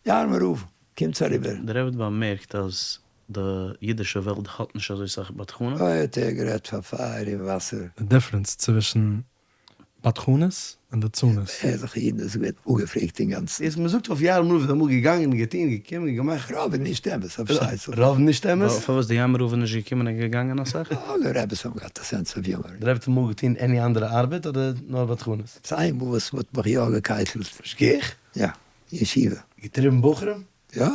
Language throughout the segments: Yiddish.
יארמער רב, קומטס אריבער. דער רבי האט באמערקט אז די אידישע וועלט האט נישט אזוי סאך בדחנים. אוי האט ער גערעדט פאר פייער און וואסער. די difference צווישן בדחנות און ליצנות. ערליכע אידן איז געווען אפגעפרעגט אינגאנצן. איז מ'זאגט אויף יארמער רב איז אמאל געגאנגען און געטון געקומען געמאכט. רוב איז נישט אמת פארשטייט זיך. רוב נישט אמת? פארוואס די יארמער רב איז נישט געקומען און געגאנגען אסאך? אלע רעבעס האבן געהאט א sense of humor. די רבי האט אמאל געטון any אנדערע ארבעט אדער נאר בדחנות? עפעס איינמאל וואס מ'האט מיך יא געקייטלט. משגיח? יא, ישיבה. געטריבן בחורים? יא.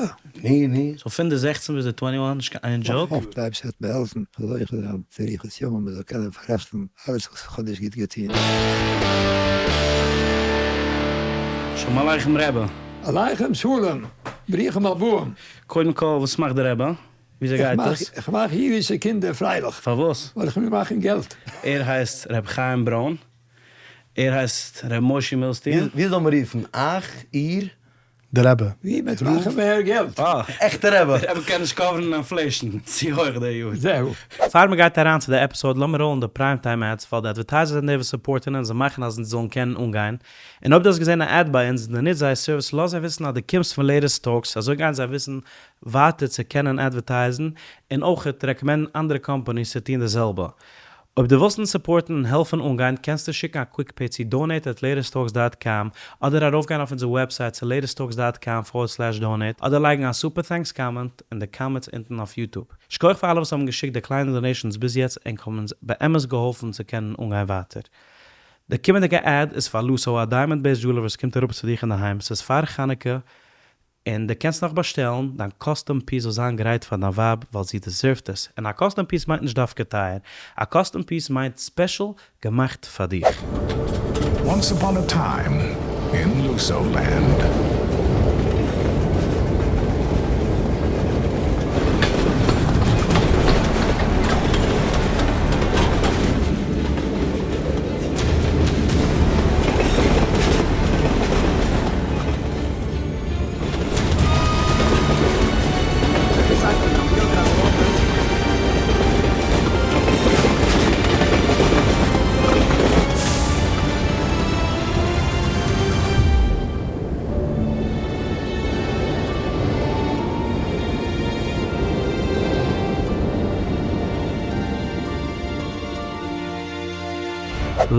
ני ני. so פון די זעכצן ביז די twenty one נישט קיין איין joke? כ'האף די אייבערשטער וועט מיר העלפן כ'זאל זוכה זיין צו אריכות ימים מ'זאל קענען פאררעכטן אלעס וואס כ'האב נישט גוט געטון. שלום עליכם רבי. עליכם שלום, ברוכים הבאים. קודם כל וואס מאכט די רבי? וויאזוי גייט עס? איך מאך אידישע קינדער פרייליך. פארוואס? ווייל איך וויל מאכן געלט. ער הייסט ר' חיים ברוין. ער הייסט ר' משה מילסטין. ווי זאל מען רופן? אייך? איר? די רבי. ווי מען מאכן מער געלט. אה. עכטע רבי. די רבי קען נישט cover ן inflation, צו הויך די יאר. זהו. פאר מען גייט אריין צו די episode לאמיר roll ן די prime time ads ווייל די advertisers זענען די וואס support ן אונז און מאכן אז אונז זאלן קענען אנגיין, און אויב דו האסט געזען א ad ביי אונז און דו נוצט זייער סערוויס לאז זיי וויסן אז דו קומסט פון Latest Talks אזוי גייען זיי וויסן ווייטער צו קענען advertise ן און אויכעט recommend ן אנדערע companies צו טון די זעלבע. אויב דו ווילסט אונז support ן און העלפן אנגיין קענסטו שיקן א quick pay צו donate at latest talks dot com אדער ארויפגיין אויף אונזער website צו latest talks dot com forward slash donate אדער לייגן א super thanks comment אין די comments אונטן אויף YouTube. שכוח פאר אלע וואס האבן געשיקט די קליינע donations ביז יעצט ענק האבן אונז באמת געהאלפן צו קענען אנגיין ווייטער. די קומענדיגע ad איז פאר לוסאו א diamond based jeweler וואס קומט אראפ צו דיך אינדערהיים ס'איז פאר חנוכה און דו קענסט נאך באשטעלן דיין custom piece זאל זיין גרייט פאר דיין ווייב ווייל זי deserve ט עס, און א custom piece מיינט נישט דווקא טייער, א custom piece מיינט special געמאכט פאר דיך. Once upon a time in Luso land.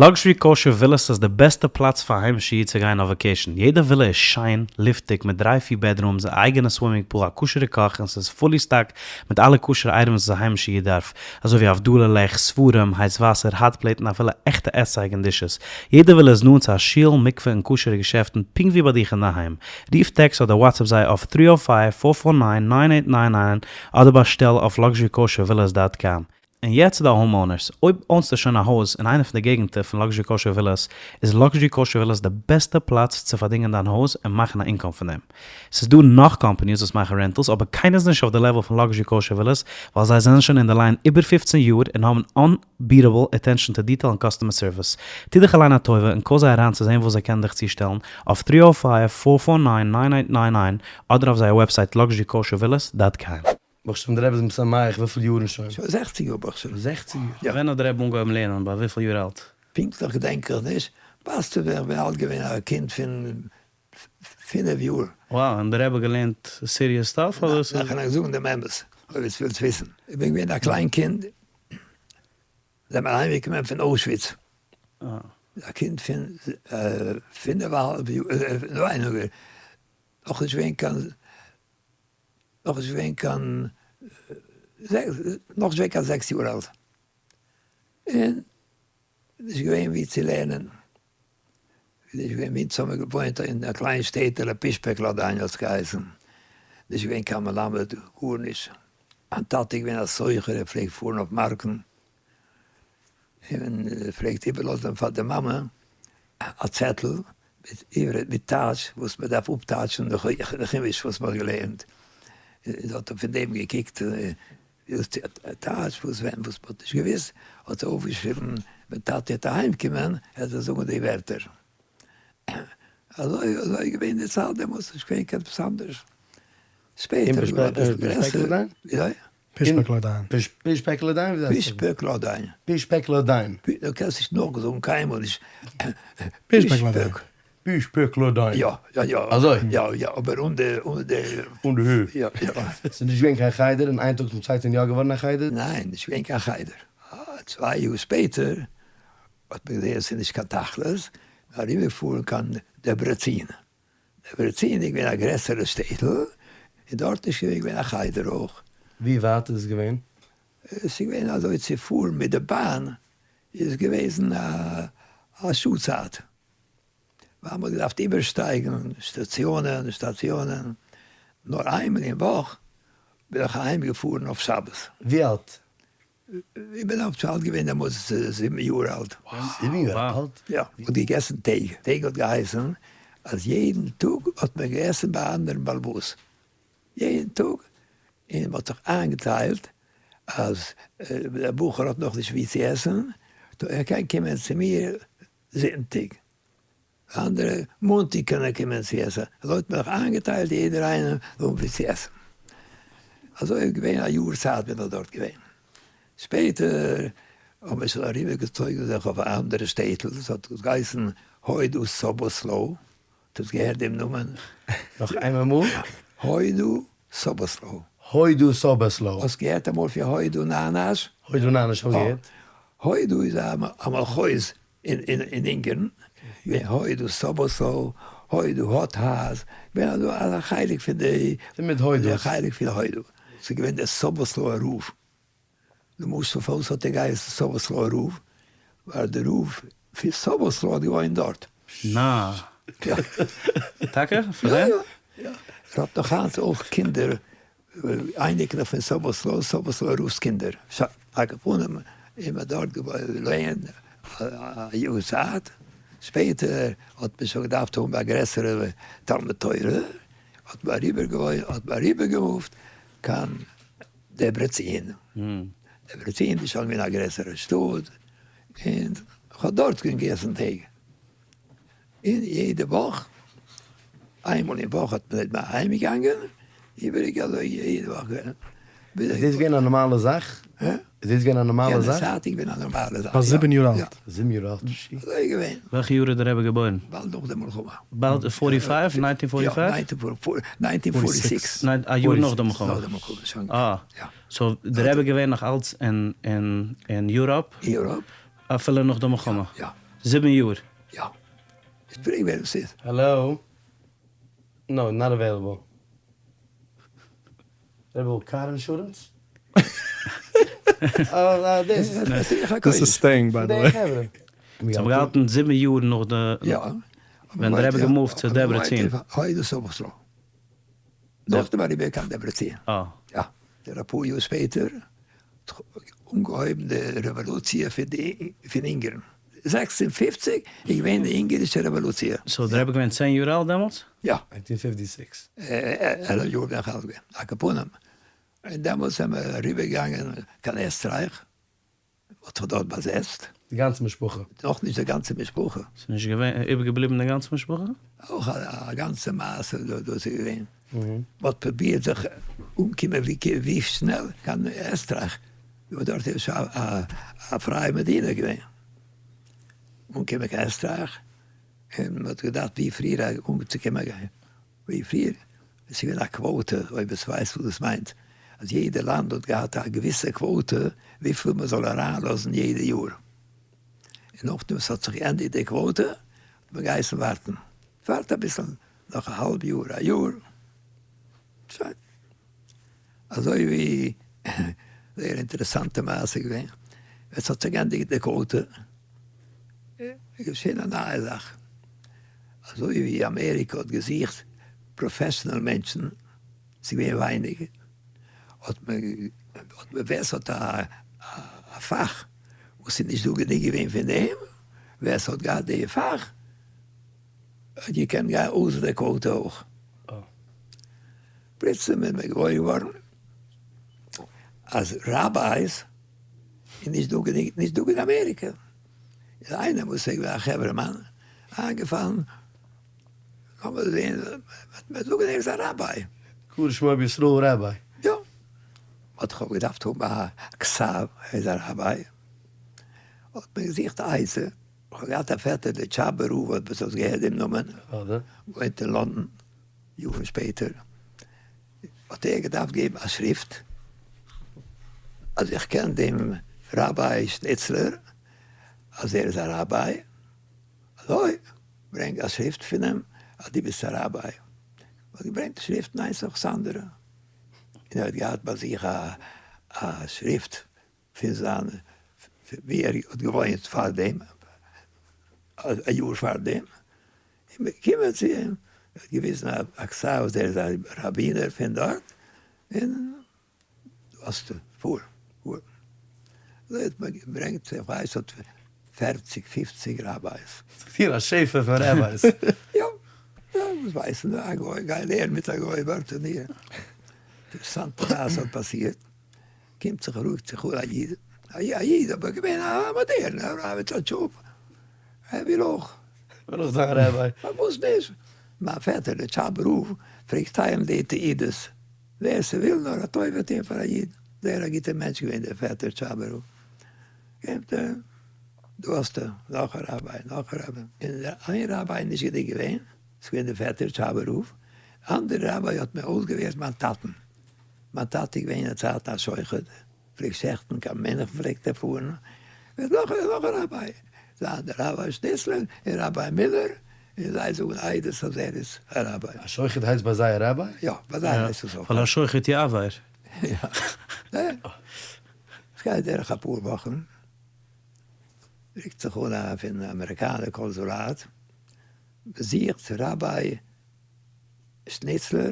Luxury Kosher Villas איז די בעסטע פלאץ פאר היימישע איד צו גיין אויף vacation, יעדע ווילע איז שיין, לופטיג, מיט דריי פיר bedrooms, א אייגענע swimming pool, א כשר'ע קאך, און ס'איז fully stocked מיט אלע כשר'ע items וואס א היימישע איד דארף, אזוי ווי הבדלה לעכט, ספרים, הייס וואסער, hot plate און אפילו עכטע עסצייג און dishes. יעדע ווילע איז נאנט צו א שול, מקווה און כשר'ע געשעפטן פונקט ווי ביי דיך אינדערהיים. רוף טעקסט אדער WhatsApp זיי אויף three o five, four four nine, nine eight nine nine אדער באשטעל אויף luxury kosher villas dot com. און יעצט צו די homeowners, אויב own סטו שוין א הויז אין איינע פון די געגנטער פון Luxury Kosher Villas, איז Luxury Kosher Villas די בעסטע פלאץ צו פארדינגען דיין הויז און מאכן א income פון דעם. ס'איז דא נאך companies וואס מאכן rentals אבער קיינער איז נישט אויף די level פון Luxury Kosher Villas ווייל זיי זענען שוין אין די line איבער 15 יאר און האבן unbeatable attention to detail און customer service. טו דיך אליין א טובה און call זיי אריין צו זען וואס זיי קענען דיך צושטעלן אויף three o five, four four nine, nine eight nine nine אדער אויף זייער website luxury kosher villas dot com. ברוך השם דער רבי איז משמח וויפיל יארן שוין? שוין זעכציג יאר ברוך השם. זעכציג יאר? יא. ווען האט דער רבי אנגעהויבן לערנען? ביי וויפיל יאר אלט? פונקטליך געדענק איך נישט, ווייסטו ווען איך בין אלט געווען א קינד פון פינף יאר. Wow, און דער רבי געלערנט serious stuff אדער ס'איז? ניין, כ'קען אייך זאגן דעם אמת, אויב עטס ווילטס וויסן. איך בין געווען א קליין קינד, זענען מיר אהיימגעקומען פון אוישוויץ, א קינד פון פינף א האלב יאר, ווייניגער, נאכנישט געווען קיין נאך נישט געווען קיין נאך נישט געווען קיין זעקס יאר אלט, און נישט געווען ווי צו לערנען, נישט געווען ווי, אונז האמיר געוואוינט אין א קליין שטעטעלע פישפעקלאדיין האט עס געהייסן, נישט געווען קיין מלמד גארנישט, מיין טאטע איז געווען א סוחר ער פלעגט פארן אויף מארקן, און פלעגט איבערלאזן פאר די מאמע א צעטל מיט עברית מיט טייטש וואס מען דארף אפטייטשן די חומש וואס מען האט געלערנט, און זי האט פון דעם געקוקט טייטש וואס ווען וואס מען האט נישט געוואוסט האט זי אויפגעשריבן ווען טאטי וועט אהיים קומען ער זאל זאגן די ווערטער. אזוי אזוי איז געווען די צייט דעמאלטס נישט געווען קיין עפעס אנדערש. שפעטער איז געווארן אביסל גרעסער. וויאזוי? פישפעקלאדיין. פישפעקלאדיין? וויאזוי הייסט עס? פיש פעקלעך דיין. יא יא יא. אזוי? יא יא אבער אן די אן די. אן די ה'. יא יא. ס'איז נישט געווען קיין חדר און איין טאג צום צווייטען יא געווארן א חדר? ניין נישט געווען קיין חדר. צוויי יאר שפעטער האט מען געזען אז ס'איז נישט קיין תכלית, אריבערפארן קיין דעברעצין. דעברעצין איז געווען א גרעסערע שטעטל, און דארט איז שוין געווען א חדר אויך. ווי ווייט איז עס געווען? עס איז געווען אזוי צו פארן מיט די באן איז געוועזן א שעה צייט, ווייל מ'האט געדארפט איבערשטייגן שטאציאנען און שטאציאנען, נאר איינמאל אין וואך בין איך אהיים געפארן אויף שבת. ווי אלט? איך בין אלט אלט געווען דעמאלטס זיבן יאר אלט. זיבן יאר אלט? יא. מ'האט געגעסן טעג. טעג האט געהייסן אז יעדן טאג האט מען געגעסן ביי א אנדערן בעל הבית. יעדן טאג. און מ'האט זיך איינגעטיילט אז דער בחור האט נאכנישט וואו צו עסן, טא ער קען קומען צו מיר זונטאג. אנדערע מאנטאג קען ער קומען צו עסן, אזוי האט מען זיך איינגעטיילט יעדער איינער זאל האבן וואו צו עסן. אזוי איז געווען א יאר צייט בין איך דארט געווען. שפעטער האבן מיר שוין אריבער געצויגן זיך אויף א אנדערע שטעטל, דאס האט געהייסן הוידו סאבאסלאו, האט עטס געהערט דעם נאמען? נאך איינמאל מאל? הוידו סאבאסלאו. הוידו סאבאסלאו. האסט געהערט אמאל פון הוידו נאנאש? הוידו נאנאש האב איך געהערט. הוידו איז א מחוז אין אונגערן, געווען הוידו סאבאסלאו, הוידו האטהאז, געווען אזא חלק פון די, פון מיט הוידו'ס. חלק פון הוידו. ס'איז געווען דער סאבאסלאוער רב. למשל פארוואס האט ער געהייסן סאבאסלאוער רב? ווייל דער רב פון סאבאסלאו האט געוואוינט דארט. נא. טאקע? פאר דעם? יא. ער האט נאך היינט אויך קינדער, אייניקלעך פון סאבאסלאו, סאבאסלאוער רב'ס קינדער. על כל פנים איז מען דארט געלערנט א יאר צייט, שפעטער האט מען שוין געדארפט האבן א גרעסערע תלמוד תורה, האט מען אריבער געמופט קיין דעברעצין, דעברעצין איז שוין געווען א גרעסערע שטאט, און כ'האב דארט געגעסן טעג, און יעדע וואך, איינמאל אין וואך האט מען אהיים געגאנגען, איבעריג אזוי יעדע וואך געווען. איז דאס געווען א נארמאלע זאך? איז דאס געווען א נארמאלע זאך? יענע צייט איז געווען א נארמאלע זאך. ביי זיבן יאר אלט. זיבן יאר אלט. אזוי איז געווען. וועלכע יאר איז דער רבי געבוירן? באלד נאך די מלחמה. באלד forty five? Nineteen forty five? יא, nineteen forty six. א יאר נאך די מלחמה. נאך די מלחמה שוין. אה. So דער רבי געווען נאך אלץ אין Europe? אין Europe. אפילו נאך די מלחמה? יא. זיבן יאר? יא. איך פרעג ווער עס איז. Hello? No, not available. רבי וויל car insurance? This is staying by the way. זיי האבן געהאלטן זיבן יאר נאך די. יא. ווען די רבי געמופט צו דעברעצין. נאכדעם אריבער קיין דעברעצין. אה. יא. דער אפאר יאר שפעטער האט אנגעהויבן די רעוואלוציע פון אונגערן. 56 איז געווען די אונגערישע רעוואלוציע. So דער רבי געווען צען יאר אלט דעמאלטס? יא. Nineteen fifty six. 11 יאר בין איך אלט געווען. על כל פנים, און דעמאלטס זענען מיר אריבערגעגאנגען קיין עסטרייך, מ'האט זיך דארט באזעצט. די גאנצע משפחה? נאך נישט די גאנצע משפחה. ס'איז נישט געווען איבערגעבליבן די גאנצע משפחה? אויך א גאנצע מעשה דאס איז געווען. מ'האט פרובירט זיך אנקומען ווי שנעל קיין עסטרייך, ווייל דארט איז שוין א פרייע מדינה געווען. אנקומען קיין עסטרייך, און מ'האט געדארפט ווי פריער אנצוקומען ווי פריער. עס איז געווען א קוואטע, אויב עטס ווייסט וואס דאס מיינט, אז יעדע לאנד האט געהאט א געוויסע קוואטע וויפיל מען זאל אריינלאזן יעדע יאר, און נאכדעם וואס האט זיך געענדיגט די קוואטע האט מען געהייסן ווארטן, ווארט אביסל, נאך א האלב יאר, א יאר, שוין. אזוי ווי זייער אינטערעסאנטע מעשה געווען, עס האט זיך געענדיגט די קוואטע, איז געשען א נייע זאך, אזוי ווי אמעריקע האט געזוכט professional מענטשן, ס'איז געווען ווייניג, האט מען האט מען ווער ס'האט א א פאך וואס איז נישט דא גענוג געווען פון דעם, ווער ס'האט געהאט די פאך האט געקענט גיין אויסער די קוואטע אויך. פלוצים איז מען געוואויר געווארן אז rabbis איז נישט דא גענוג, נישט דא אין אמעריקע. איז איינער וואס איז געווען א חברה מאן איינגעפאלן, לאמיר זעהן, וועט מען זאגן ער איז א ראביי. קרא שמו בישראל ראביי. יא. מ'האט דאך אויך געדארפט האבן א כתב, ער איז א ראביי. האט מען געזוכט א עצה. כ'האב געהאט א פעטער דער טשאבער רב אויב עטס האטס געהערט דעם נאמען, געוואוינט אין לאנדאן יארן שפעטער, האט ער געדארפט געבן א שריפט אז איך קען דעם ראביי שניצלער אז ער איז א ראביי, אזוי ברענג א שריפט פון אים אז דו ביסט א ראביי, האט געברענגט שריפטן איינס נאך ס'אנדערע, און ער האט געהאט ביי זיך א שריפט פון זיין ווי ער האט געוואוינט פאר דעם, א יאר פאר דעם, און מ'איז געקומען צו אים, ער האט געוויזן א כתב אז ער איז א ראבינער פון דארט, און דא האסטו, פאר, פאר. אזוי האט מען געברענגט, איך ווייס האט פערציג פופציג rabbis. ס'איז א שפע פון rabbis. יא, יא, וואס ווייסן א גוי, גיי לערן מיט א גוי ווארט און אינטערעסאנטע מעשה האט פאסירט. קומט זיך רופט זיך אן א איד, א איד אבער געווען א מאדערנער א מיט א טשופ, ער וויל אויך. וויל אויך זיין ראביי. פארוואס נישט? מיין פעטער דער טשאבער רב פלעגט טיילן די תעודות ווער ס'וויל נאר א טובה טון פאר א איד, זייער א גוטער מענטש געווען דער פעטער טשאבער רב, קומט ער, דא האסטו נאך א ראביי, נאך א ראביי, און איין ראביי איז נישט גענוג געווען, ס'איז געווען דער פעטער טשאבער רב, אנדערע ראביי האט מיר אויסגעוועלט מיין טאטן. מיין טאטע איז געווען אין א צייט א שוחט, פלעגט שעכטן קיין מינכן פלעגט ער פארן, מיט נאך און נאך א ראביי, זיין דער ראביי שניצלער און ראביי מילער, און זיי זאגן עדות אז ער איז א ראביי. א שוחט הייסט ביי זיי א ראביי? יא, ביי זיי הייסט עס אויך. ווייל א שוחט יעוור. יא. עס גייט דורך אפאר וואכן, רוקט זיך אן א פון אמעריקאנער קאנסולאט, באזוכט ראביי שניצלער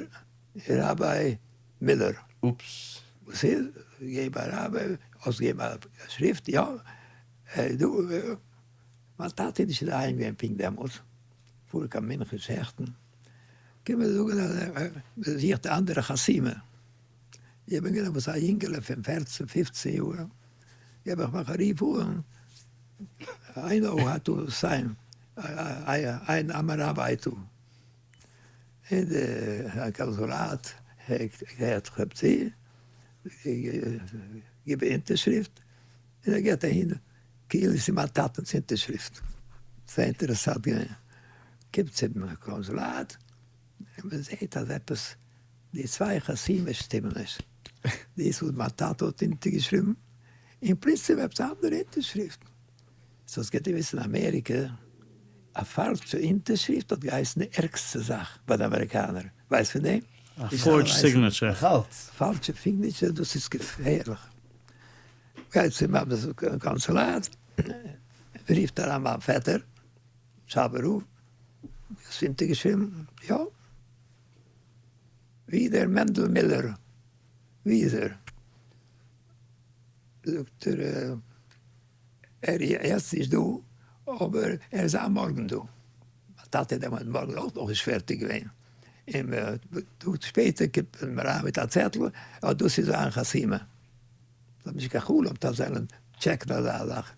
און ראביי מילער. אופס. וואס איז? געב א ראביי, האסט געגעבן א שריפט? יא. דא, מיין טאטע איז נישט אינדערהיים געווען פונקט דעמאלטס, פאר קיין מינכן שעכטן, קומען זאגן אז ער זוכט די אנדערע חתימה. איך בין געווען עפעס א יונגעלע פון פערצן פופצן יאר, געב איך מיך א רוף אן, I know how to sign, I'm a rabbi too. און די קאנסולאט הערט זיך צו, גיב אונטערשריפט, און ער געבט אהין כאילו ס'איז מיין טאטענס אונטערשריפט. זייער אינטערעסאנט געווען. קומט צום קאנסולאט, און מען זעט אז עפעס די צוויי חתימות שטימען נישט. דאס וואס מיין טאטע האט אונטערגעשריבן, און פלוצים עפעס א אנדערע אונטערשריפט. סאו עס געט געוויס אין אמעריקע א פאלשע אונטערשריפט האט געהייסן די ערגסטע זאך ביי די אמעריקאנער, ווייסט פון דעם? א forged signature. נאך אלץ. פאלשע signature דאס איז געפערליך. גייט צום קאנסולאט, רופט אריין מיין פעטער, טשאבער רב, האסט אונטערגעשריבן? יא. ווי איז דער מענדל מילער? ווי איז ער? זאגט ער, ער איז יעצט נישט דא, אבער ער איז זיין מארגן דא. מיין טאטע איז דעמאלט מארגן אויך נאכנישט פערטיג געווען, און טאג שפעטער קומט מען אריין מיט א צעטל אז דאס איז זיין חתימה. זיי האבן נישט גע'חלומ'ט אז זיי וועלן טשעקן אזא זאך.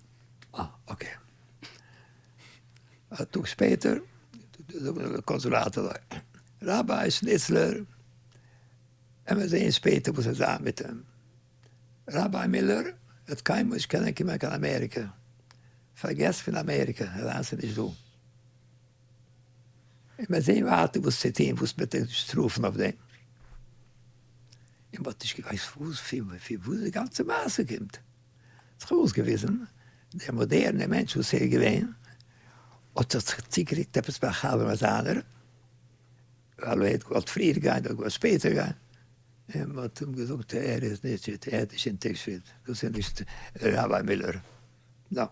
אה, okay. א טאג שפעטער זאגן די קאנסולאט אזוי, ראביי שניצלער, עמער זעהן שפעטער וואס וועט זיין מיט אים. ראביי מילער וועט קיינמאל נישט קענען קומען קיין אמעריקע, פארגעס פון אמעריקע, אזאנס איז נישט דא. און מיר זעהן ווייטער וואס צו טוהן, וואס מ'וועט אים שטראפן אויף דעם. און מ'האט נישט געוויסט וואס פון וואס די גאנצע מעשה קומט. האט זיך אויסגעוויזן, דער מאדערנער מענטש וואס ער איז געווען, האט זיך צוגערוקט עפעס ביי א חבר זיינער, ווייל ער האט געוואלט פריער גיין, ער האט געוואלט שפעטער גיין, און מען האט אים געזאגט ער איז נישט, ער האט נישט אונטערגעשריבן, דאס איז נישט ראביי מילער, נא,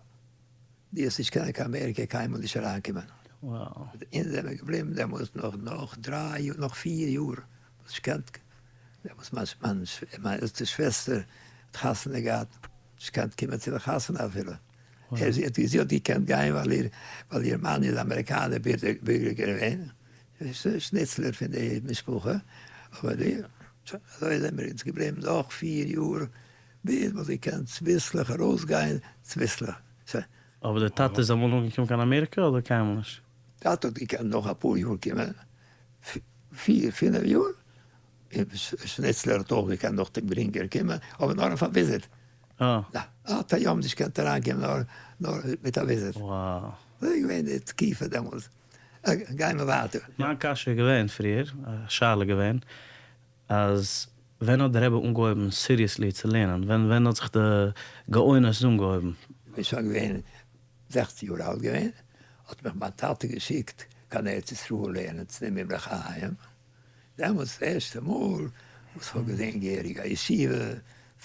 דו וועסט נישט קענען קיין אמעריקע קיינמאל נישט אריינקומען. אונז זעמיר געבליבן דעמאלטס נאך נאך דריי יאר, נאך פיר יאר, וואס נישט געקענט, דעמאלטס מיין מיין עלטסטע שוועסטער האט חתונה געהאט, נישט געקענט קומען צו די חתונה אפילו. זי האט געקענט גיין ווייל איר מאן איז אמעריקאנער בירגער געווען, שניצלער פון די משפחה, אבער די, שוין, אזוי זענען מיר אונז געבליבן נאך פיר יאר ביז מ'האט געקענט צוביסלעך ארויסגיין, צוביסלעך, שוין. אבער די טאטע איז אמאל אנגעקומען קיין אמעריקא אדער קיינמאל נישט? טאטע האט געקענט נאך אפאר יאר קומען, פיר פינעף יאר, און שניצלער האט אויך געקענט נאכדעם גרינגער קומען, אבער נאר אויף א וויזיט. עד היום נישט געקענט אריינקומען נאר מיט א וויזיט. Wow. אזוי איז געווען די תקופה דעמאלס. גיימער ווייטער. מיין קשיא איז געווען פריער, א שאלה געווען, אז ווען האט די רבי אנגעהויבן seriously צו לערנען? ווען ווען האט זיך די גאונות אנגעהויבן? איך בין שוין געווען זעכצן יאר אלט געווען, האט מיך מיין טאטע געשיקט קיין ארץ ישראל לערנען צו דעם אמרי חיים, דעמאלטס די ערשטע מאל וואס כ'האב געזען געהעריג א ישיבה,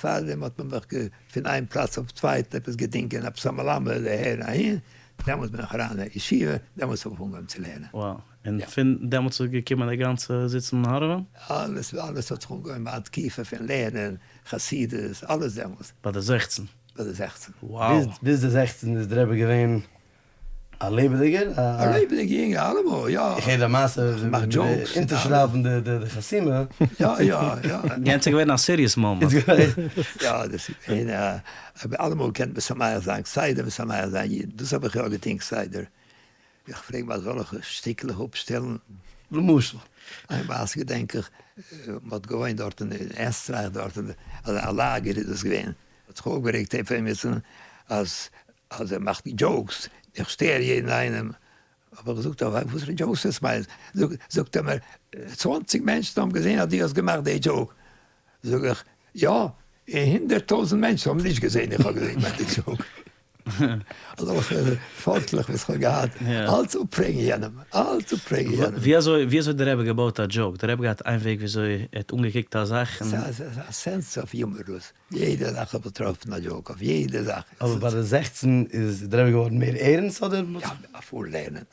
פארדעם האט מען מיך פון איין פלאץ אויף צווייטן עפעס געדינגען עפעס א מלמד אהער און אהין, דעמאלטס בין איך אריין אין ישיבה, דעמאלטס האב איך אנגעהויבן צו לערנען. Wow, און פון דעמאלטס איז געקומען די גאנצע זיצן און הארעווען? אלעס, אלעס האט זיך אנגעהויבן מיין תקופה פון לערנען, חסידות, אלעס דעמאלטס. ביי די זעכצן? ביי די זעכצן. Wow. ביז די זעכצן איז די רבי געווען א לעבעדיגער? א לעבעדיגער יונגער אלעמאל, יא. איך הער די מעשה מאכט jokes. אונטערשרייבן די חתימה. יא יא יא. יענץ איז געווען א serious moment. יא דאס איז געווען א, כ'האב אלעמאל געקענט משמח זיין, כסדר משמח זיין אידן, דאס האב איך יא געטון כסדר. איך פלעג ביי אזעלכע שטיקלעך אפשטעלן. למשל? איין מעשה געדענק איך, מען האט געוואוינט דארט אין עסטרייך דארט אין א לאגער איז דאס געווען, האט זיך אויפגערעגט אויף עמיצן אז אז ער מאכט jokes, איך שטער יעדן איינעם, האב איך געזאגט אבער וואסערע jokes עס מיינט, זאגט ער מיר צוואנציג מענטשן האבן געזען אז דו האסט געמאכט די joke, זאג איך יא, און 100,000 מענטשן האבן נישט געזען איך האב געמאכט די joke. אזעלכע פארטלעך וואס כ'האב געהאט, אלץ אפפרעגן יענעם, אלץ אפפרעגן יענעם. ווי אזוי ווי אזוי האט דער רבי געבויט א joke? דער רבי געהאט איין וועג ווי אזוי ער האט אנגעקוקט א זאך און. ס'איז א sense of humor דאס, יעדע זאך האב איך געטראפן א joke אויף יעדע זאך. אבער ביי די זעכצן איז דער רבי געווארן מער ערנסט אדער? יא, אפאר לערנען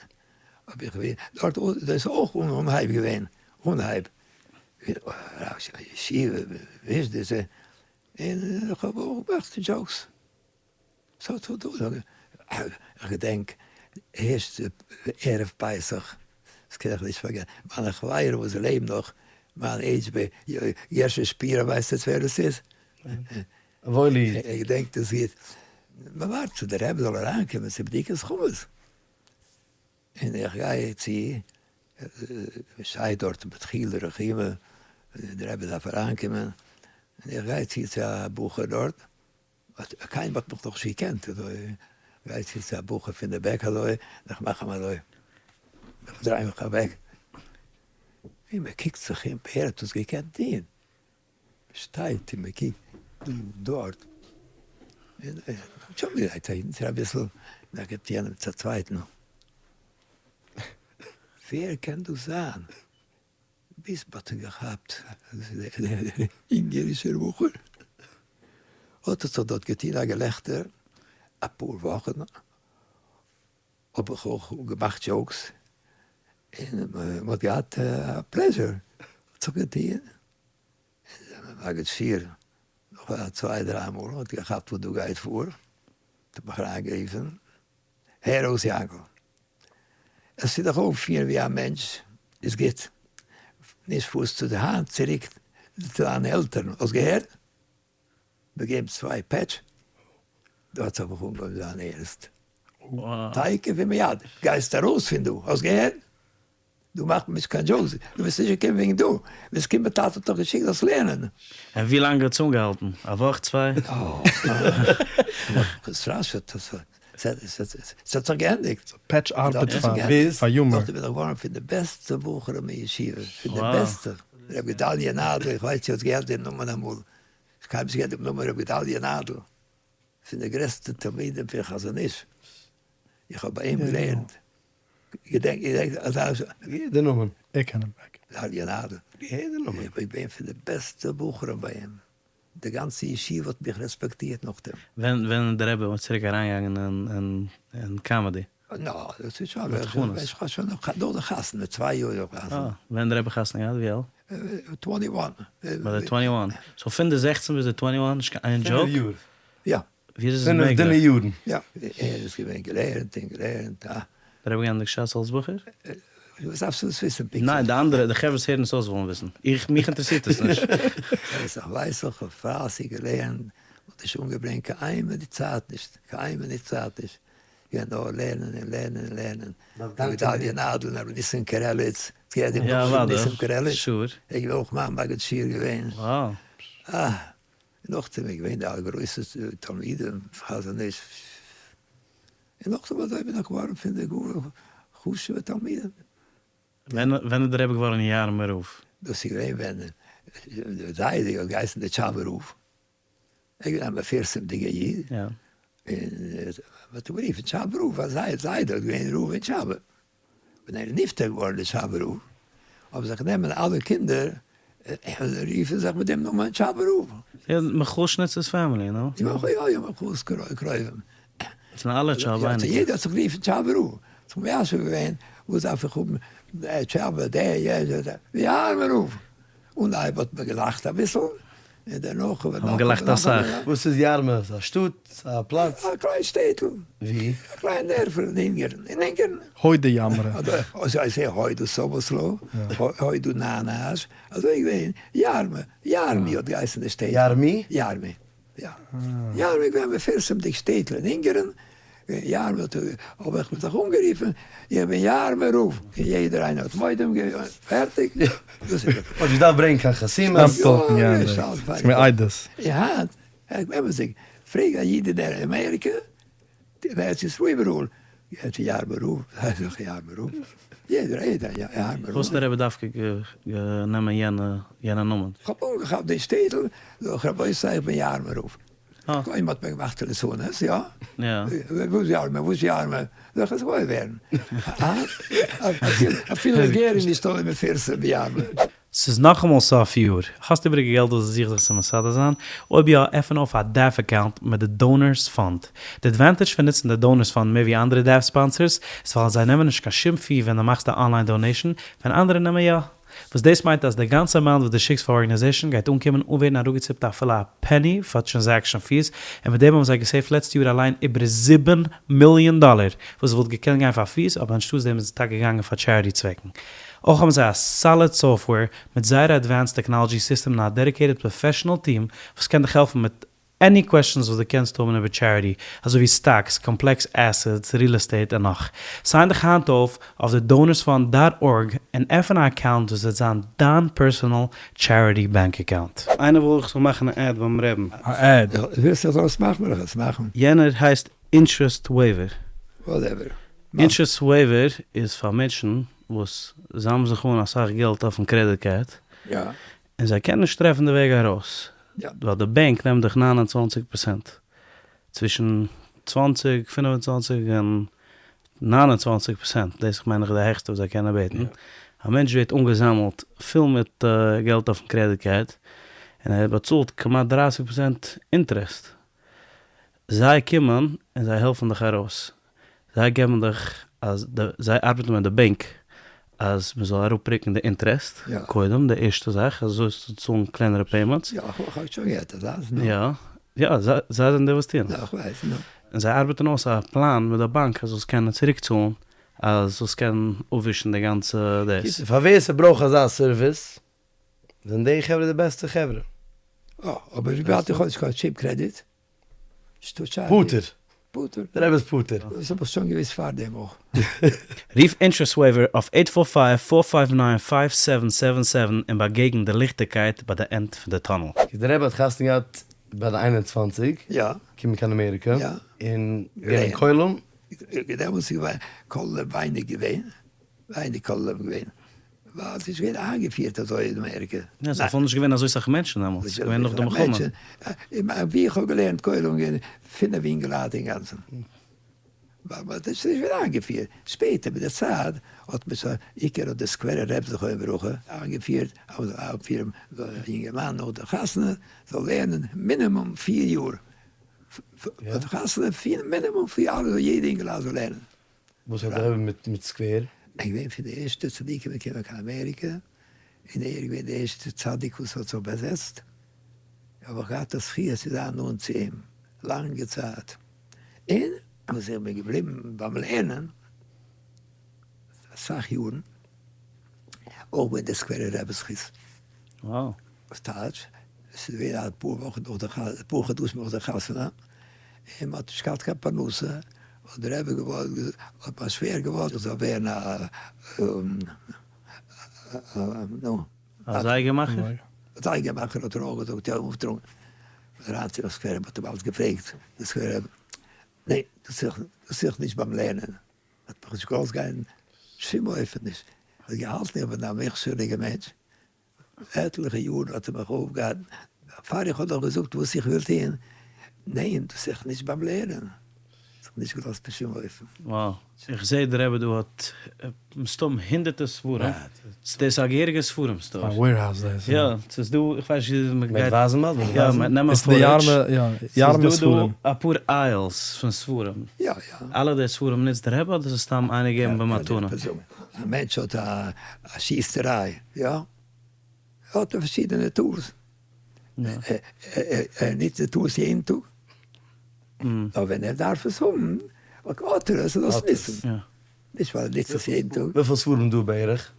האב איך געווען דארט, דאס איז אויך אן אנהייב געווען, אנהייב ישיבה, וויזשניץ, און איך האב אויך געמאכט jokes. ס'האט איך געדענק ערשט ערב פסח, דאס קען איך נישט פארגעסן, מיינע חברים וואס לעבן נאך, מיין עידזש ביי גערשי שפירא ווייסט עטס ווער דאס איז? א וואוילע איד. איך געדענק דאס גוט, מ'ווארט צו דער רבי זאל אריינקומען צו בדיקת חמץ, און איך גיי צו, מ'שטייט דארט בדחילו ורחימו, דער רבי דארף אריינקומען, און איך גיי צו צו א בחור דארט, קיינער האט מיך נאכנישט געקענט, אזוי גיי צו צו א בחור פון די back אזוי, און איך מאך אים אזוי, איך דריי מיך אוועק, און מען קוקט זיך אום, ווער האט דאס געקענט טון? מען שטייט און מען קוקט דא און דארט, און שוין מען גייט אהינצער אביסל, און ער גיבט יענעם צו א צווייטן, ווער קען דאס זיין? ביז מ'האט אים געכאפט אז דער אונגערישער בחור האט עס דארט געטון א געלעכטער אפאר וואכן האב איך אויך געמאכט jokes און מ'האט געהאט א pleasure האט זיך געטון און מגיד שיעור נאך א צוויי דריי מאל האט געכאפט וואס דא גייט פאר האט ער מיך אריינגערופן הער אויס יענקל, עס איז דיך אויפפירן ווי א מענטש איז גוט, נישט פארסטו היינט צוריק צו דיינע עלטערן, האסט געהערט? מיר געבן צוויי פעטש, דא האט זיך מיך אנגעהויבן זיין ערנסט, תיכף ומיד גייסטו ארויס פון דא, האסט געהערט? דא מאכט מען נישט קיין jokes, דו ביסט נישט געקומען וועגן דא, ביסט געקומען טאטע האט דיך געשיקט זאלסט לערנען. און ווי לאנג האט עס אנגעהאלטן? א וואך צוויי? געסטראשעט, עס האט זיך געענדיגט. פעטש ארבעט פאר humor. נאכדעם בין איך געווארן פון די בעסטע בחורים אין ישיבה, פון די בעסטע. ר' גדליה נאדל, איך ווייס צו האסט געהערט דעם נאמען אמאל, איך האב נישט געהערט דעם נאמען ר' גדליה נאדל, פון די גרעסטע תלמידים פון חזון איש, איך האב ביי אים געלערנט. געדענק געדענק אזא געהערט די נאמען. איך קען אים. ליאנארדא. געהערט די נאמען. איך בין געווען פון די בעסטע בחורים ביי אים. די גאנצע ישיבה האט מיך רעספעקטירט נאכדעם. ווען ווען איז די רבי צוריק אריינגעגאנגען אין comedy? נא, דאס איז שוין איך שוין נאך די חתונה, צוויי יאר נאך די חתונה. אה, ווען די רבי חתונה געהאט? ווי אלט? twenty one. ביי די twenty one. So פון די זעכצן ביז די twenty one נישט קיין איין joke? פינף יאר. יא. ווי אזוי איז עס פינף מעגליך? דינע יארן. יא, ער איז געווען געלערנט און געלערנט, א. דער רבי געענדיגט שס אלס בחור? וואס דארפסטו דאס וויסן פונקטליך? ניין, די אנדערע, די חברה וואס הערן עס אויס ווילן וויסן. איך, מיך אינטערעסירט עס נישט. פסח ווייס איך, האב פלייסיג געלערנט, האט נישט אנגעברענגט קיין איין מינוט צייט נישט, קיין איין מינוט צייט נישט. געווען נאר לערנען און לערנען און לערנען. רבי גדליה נאדל, רבי ניסים קרליץ, האסט געהערט דעם נאמען רבי ניסים קרליץ? sure. ער איז געווען אויך מיין מגיד שיעור געווען. Wow. אה. נאכדעם איז געווען די גרויסע תלמידים חזון איש. און נאכדעם אזוי בין איך געווארן פון די גאר חשוב'ע תלמידים. ווען ווען איז די רבי געווארן יארמער רב? דאס איז געווען ווען די זיידע האט געהייסן די טשאבער רב, ער איז געווען א מפורסם'דיגער איד, און מ'האט אים גערופן טשאבער רב ווייל זייער זיידע האט געווען רב אין טשאבע. ווען ער איז נפטר געווארן די טשאבער רב, האבן זיך גענומען אלע קינדער און רופן זיך מיט דעם נאמען טשאבער רב. יא, מיכאל שניצער'ס family, נו? יא יא, מיכאל'ס קרובים. זענען אלע טשאבע אייניקלעך. יעדער האט זיך גערופן טשאבער רב. זיך מיישב געווען, וואס דארף איך האבן טשאבע, דער, יענער, דער, יארמער רב. אנהייב האט מען געלאכט אביסל, און דערנאך האט מען געלאכט אסאך. וואס איז יארמע? ס'איז א שטאט? ס'איז א פלאץ? א קליין שטעטל. ווי? א קליין דערפל אין אונגערן. אין אונגערן. הוידע יאמרע. אזוי זיי הוידו סאבאסלא, הוידו נאנאש, אזוי איז געווען יארמע, יארמי האט געהייסן די שטעטל. יארמי? יארמי, יא. יארמי איז געווען א מפורסמ'דיג שטעטל אין אונגערן, יארמע האט האב איך זיך אנגערופן, איך בין יארמער רב, און יעדער איינער האט מודים געווען, פערטיג. דאס איז. מ'האט נישט געדארפט ברענגען קיין חתימות. סתם טאלקן, יא, ס'איז געווען עדות. און היינט, אמת'דיג, פרעג א איד אין אמעריקע, אין ארץ ישראל איבעראל, גייט צו יארמער רב, זיי זיך יארמער רב, יעדער יעדער יארמער רב. וואס האט דער רבי דווקא גענומען יענע נאמען? כ'האב אנגעכאפט די שטעטל, זאג איך רבותי איך בין יארמער רב. קודם האט מען געמאכט ליצנות, יא? וואס יארמער וואס יארמער, זאל איך עס געוואויר ווערן. אפילו גער איז נישט אזוי מפורסם ווי יארמער. ס'איז נאכאמאל סוף יאר. האסט איבעריגע געלט וואס דו זוכסט זיך צו מסדר זיין? אויב יא, עפן אויף א DAF account מיט די Donors Fund. די advantage פון נוצן די Donors Fund מער ווי אנדערע DAF sponsors איז ווייל זיי נעמען נישט קיין שום fee ווען דו מאכסט א online donation, ווען אנדערע נעמען יא. וואס דאס מיינט אז די גאנצע amount וואס דו שיקסט פאר organization גייט אנקומען אן ווערן אראפגעציפט אפילו א penny פאר transaction fees, און מיט דעם האבן זיי געסעיווט לעצטע יאר אליין איבער זיבן מיליאן דאלער וואס וואלט געקענט גיין פאר fees אבער אנשטאטס דעם איז עס טאקע געגאנגען פאר charity צוועקן. אויך האבן זיי א solid software מיט זייער advanced technology system און א dedicated professional team וואס קען דיך העלפן מיט any questions וואס דו קענסט האבן איבער charity, אזוי ווי stocks, complex assets, real estate און נאך. sign דיך היינט אויף אויף די donorsfund dot org און עפן א account וואס וועט זיין דיין personal charity bank account. איינער וויל איך זאל מאכן א ad ביים רעבן. א ad? ווילסט איך זאל עס מאכן וועל איך עס מאכן. יענער הייסט interest waiver. Whatever. Interest waiver איז פאר מענטשן וואס זאמלן זיך אן אסאך געלט אויפן credit card, און זיי קענען נישט טרעפן די וועג ארויס, ווייל די בענק נעמט דיך 29 פראצענט, צווישן 20, 25 און 29 פראצענט, דאס מיין איך די העכסטע וואס זיי קענען בעטן, א מענטש ווערט אנגעזאמלט פול מיט געלט אויפן credit card, און ער באצאלט כמעט 30 פראצענט interest, זיי קומען און זיי העלפן דיך ארויס, זיי געבן דיך אז די זיי ארבעטן מיט די בענק אז מען זאל אראפרוקן די interest קודם די ערשטע זאך אז זאלסטו צאלן קלענערע payments. יא איך האב שוין געהערט אזאנס נו. יא יא זיי זענען די וואס טוען עס. יא איך ווייס נו. און זיי ארבעטן אויס א פלאן מיט די באנק אז זאלסט קענען צוריק צאלן אז זאלסט קענען אפווישן די גאנצע דאס. קיצור פאר ווער ס'ברויך אזא service זענען די חברה די בעסטע חברה. אה אבער וויבאלד איך האב נישט קיין cheap credit פטור. פטור. דער רבי איז פטור. דאס האב איך שוין געוויסט פארדעם אויך. רוף Interest Waiver אויף eight four five, four five nine, five seven seven seven און באגעגן די ליכטיגקייט ביי די end פון די tunnel. דער רבי האט חתונה געהאט ביי די 21, יא. קומען קיין אמעריקע, יא. און געווען אין כולל. דעמאלטס איז געווען כולל ווייניג געווען, ווייניג כולל געווען. ווייל ס'איז געווען איינגעפירט אזוי אין אמעריקע. יא, ס'איז אפילו נישט געווען אזוי סאך מענטשן דעמאלטס, ס'איז געווען נאך די מלחמה. ווי איך האב געלערנט כולל געווען פינף אינגעלייט אינגאנצן. ווייל מ'האט עס נישט געווען איינגעפירט. שפעטער מיט די צייט האט מען שוין, עיקר האט די סקווערע רב זכרונו לברכה איינגעפירט אז מ'זאל איינפירן א יונגערמאן נאך די חתונה זאל לערנען מינימום פיר יאר. נאך די חתונה מינימום פיר יאר זאל יעדע אינגעלייט זאל לערנען. וואס האט דער רבי מיט סקווער? ער איז געווען פון די ערשטע צדיקים געקומען קיין אמעריקע, און ער איז געווען דער ערשטער צדיק וואס האט זיך באזעצט, האב איך געהאט א זכי' צו זיין נאנט צו אים לאנגע צייט, און וואס איך בין געבליבן ביים לערנען אסאך יארן, אויך מיט די סקווערע רבי'ס זכות. וואס טייטש? עס איז געווען אפאר וואכן נאך די חתונה, אפאר חדשים נאך די חתונה, און מען האט נישט געהאט קיין פרנסה, האט דער רבי געוואלט, האט מיין שווער געוואלט איך זאל ווערן א, נו. א זייגער מאכער? א זייגער מאכער האט ער אויך געזאגט, יא, אויפטראגן. אריין צו די סקווערע, מען האט אים אלץ געפרעגט, די סקווערע רבי. ניין, דאס איז איך נישט ביים לערנען, האט מיך נישט געלאזט גיין בשום אופן נישט, ער האט געהאלטן איך בין א מוכשר'דיגער מענטש, עטליכע יאר האט ער מיך אויפגעהאלטן, פאר איך האב נאך געזאגט וואס איך וויל טון, ניין דאס איז נישט ביים לערנען, האט זיך נישט געלאזט בשום אופן. Wow, איך זעה די רבי דא האט מסתם הונדערטער ספרים, דאס איז א געהעריגע ספרים store. א warehouse דאס. יא, ס'איז דא, איך ווייס נישט ווי מען גייט. מ'וועט ווייזן באלד, מ'וועט ווייזן. יא, נעם א footage. ס'איז דא דא אפאר aisles פון ספרים. יא יא. אלע די ספרים נוצט די רבי אדער ס'איז סתם איינער געבן במתנה? א מענטש האט א שיסעריי, יא? האט ער פארשידענע tools. ער נוצט די tools יעדן טאג. נאר ווען ער דארף עס האבן, האט ער עס, זאל עס נוצן. נישט ווייל ער נוצט עס יעדן טאג. וויפיל ספרים דא בערך?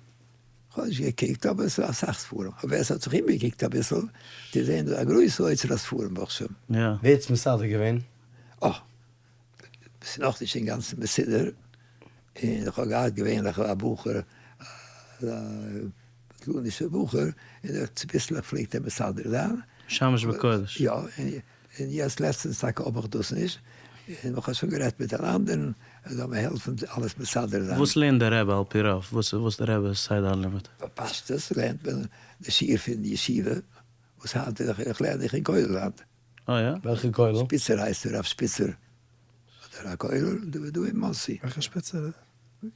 כ'האב נישט געקוקט אבער ס'איז אסאך ספרים, אבער ווער ס'האט זיך אומגעקוקט אביסל וועט זעהן דא א גרויסע אוצר הספרים ברוך השם. ווער האט עס מסדר געווען? אה, ס'איז נאכנישט אינגאנצן מסודר, און איך האב געהאט געווענליך א בחור, א בטלנישער בחור, און ער צוביסלעך פלעגט ער מסדר זיין. משמש בקודש. יא, און יעצט לעצטענס טאקע האב איך דאס נישט, און איך האב שוין גערעדט מיט אן אנדערן ער זאל מיר העלפן אלעס מסדר זיין. וואס לערנט דער רבי על פי רוב? וואס איז דער רבי'ס סדר הלימוד? בפשטות לערנט מען די שיעור פון ישיבה, וואס היינט איז איך לערן איך אין כולל היינט. אה יא? וועלכע כולל? שפיצער הייסט ער, רב שפיצער האט ער א כולל דא אין מאנסי. וועלכע שפיצער?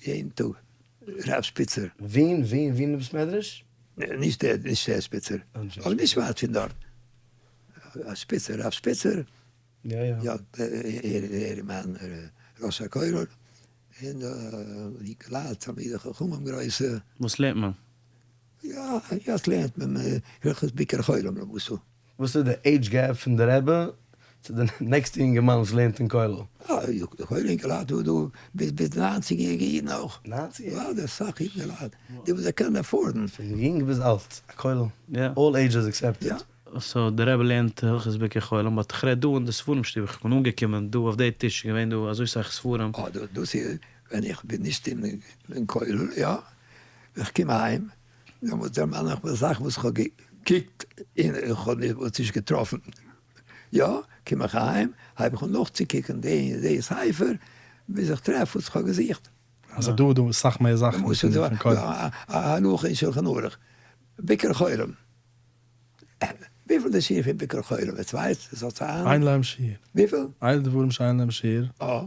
יעדן טאג רב שפיצער. ווען ווען ווען בית מדרש? נישט דער נישט דער שפיצער, אבער נישט ווייט פון דארט. שפיצער רב שפיצער. יא יא. יא ער איז מיין ראש הכולל, און די כלל תלמידי חכמים גרויסע. וואס לערנט מען? יא יעצט לערנט מען הלכות ביקור חולים למשל. וואס איז די age gap פון די רבי צו די next ע יונגערמאן וואס לערנט אין כולל? אה, כולל אינגעלייט דא דא ביז ביז ניינציג יעריגע אידן אויך. ניינציג? יא, דא אסאך אינגעלייט די וואס זיי קענען afford ן. פון יונג ביז אלט, א כולל, all ages accepted. So די רבי לערנט הלכות ביקור חולים, but איך רעד דא אין די ספרים שטוב, איך בין אנגעקומען דא אויף די טיש איז געווען דא אזוי סאך ספרים. אה, דאס איז ווען איך בין נישט אין כולל, יא, איך קום אהיים, דעמאלטס דערמאן איך מיר זאכן וואס איך האב געקוקט און איך האב נישט געטראפן, יא, קום איך אהיים, הייב איך אן נאכצוקוקן די און די ספר, ביז איך טרעף וואס איך האב געזוכט. אז דא איז דא אסאך מער זאכן פון כולל. א הלכה אין שלחן ערוך, ביקור חולים, וויפיל די שיעור פון ביקור חולים, עטס ווייסט? עס האט א. אין להם שיעור. וויפיל? אלו דברים שאין להם שיעור. אה,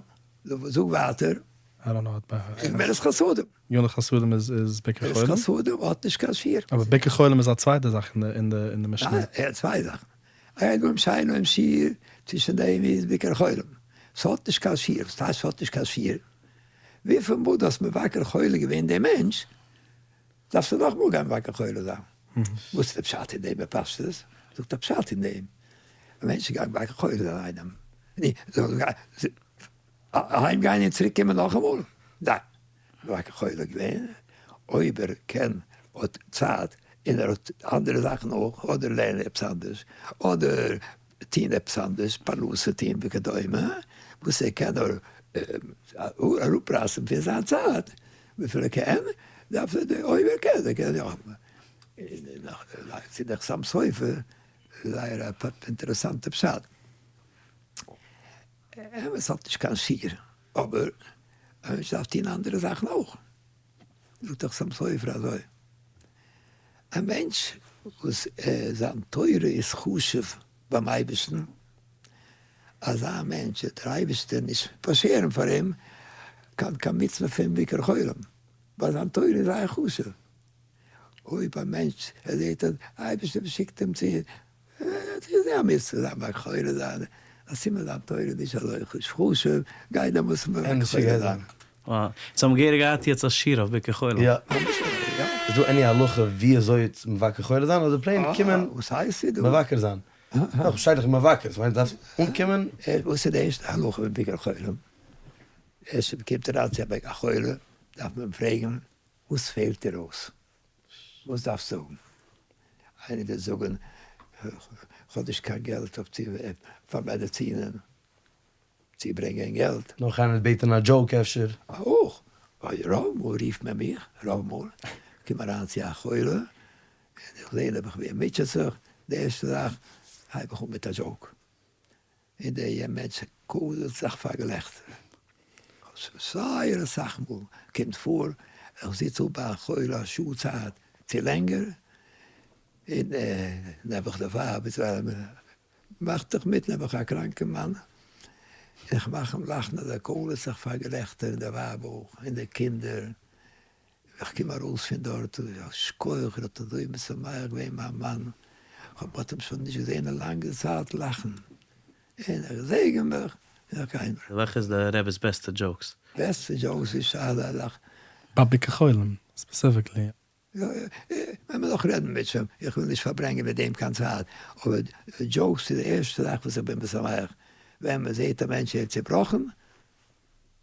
זאג ווייטער. I don't know by heart. גמילות חסדים. גמילות חסדים איז ביקור חולים? גמילות חסדים האט נישט קיין שיעור. אבער ביקור חולים איז א צווייטע זאך אין די משנה. ניין, צוויי זאכן. אלו דברים שאין להם שיעור, צווישן דעם איז ביקור חולים. ס'האט נישט קיין שיעור. וואס טייטש ס'האט נישט קיין שיעור? וויפיל מאל דו האסט מבקר חולה געווען דעם מענטש, דארפסטו נאכאמאל גיין מבקר חולה זיין. וואס איז די פשט אין דעם בפשטות? זאגט א פשט אין דעם. א מענטש גייט מבקר חולה זיין איינעם. אהיים גיין און צוריק קומען נאכאמאל? ניין. מבקר חולה געווען, אויב ער קען האט צייט און ער האט אנדערע זאכן אויך, אדער לערנען עפעס אנדערש, אדער טוהן עפעס אנדערש, פרנסה טוהן וכדומה, וואס ער קען נאר אראפרייסן פון זיין צייט וויפיל ער קען, דארף ער, אויב ער קען, ער קען יא. און דער חתם סופר, זייער א אינטערעסאנטע פשט. אמת האט נישט קיין שיעור, אבער א מענטש דארף טון אנדערע זאכן אויך. זאגט דער חתם סופר אזוי, א מענטש וואס זיין תורה איז חשוב ביים אייבערשטן, אזא מענטש וועט דער אייבערשטער נישט פארשערן פאר אים קיין קיין מצוה פון ביקור חולים, ווייל זיין תורה איז זייער חשוב. אויב א מענטש ער זעט אז דער אייבערשטער שיקט אים צו איז א מצוה זיין מבקר חולה זיין, א סימן זיין תורה איז נישט אזוי חשוב, גיי דעמאלטס מבקר חולה זיין. וואו, אונז האבן געהעריג געהאט יעצט א שיעור אויף ביקור חולים. יא. איז דא any הלכה ווי אזוי צו מבקר חולה זיין אדער plain קומען מבקר זיין? דאך שטייט דאך מבקר, ס'מיינט דארפסט אנקומען. וואס איז די ערשטע הלכה פון ביקור חולים? ערשט מ'קומט אריין צו א חולה דארף מען פרעגן וואס פעלט דיר אויס? וואס דארפסטו האבן? איינער וועט זאגן כ'האב נישט קיין געלט אויף צו פאר מעדעצינען, צו ברענגען געלט. נאך איינער וועט בעטען א joke אפשר. אויך, ווייל רוב מאל רופט מען מיך, רוב מאל, כ'קום אריין צו א חולה, און איך זעה נעבעך ווי ער מוטשעט זיך, די ערשטע זאך הייב איך אן מיט א joke, און דער מענטש. קוילערט זיך פאר געלעכטער. זייער אסאך מאל קומט פאר איך זיץ אפ ביי א חולה א שעה צייט צו לענגער, און נעבעך די ווייב איז מאכט זיך מיט נעבעך א קראנקע מאן, און איך מאך אים לאכן אז ער קוילערט זיך פאר געלעכטער און די ווייב אויך און די קינדער, איך קום ארויס פון דארט, שכוח איר האט אזוי משמח געווען מיין מאן, כ'האב האט אים שוין נישט געזען א לאנגע צייט לאכן, און איך געזעגן מיך און איך גיי מיר. וועלכע איז די רבי'ס בעסטע jokes? בעסטע jokes איז שאלה לאך. ביי ביקור חולים specifically. ווען מען נאך רעדן מיט שוין, איך וויל נישט פארברענגען מיט דעם קיין צייט, אבער jokes איז די ערשטע זאך וואס איך בין משמח, ווען מען זעט א מענטש ער איז צעבראכן,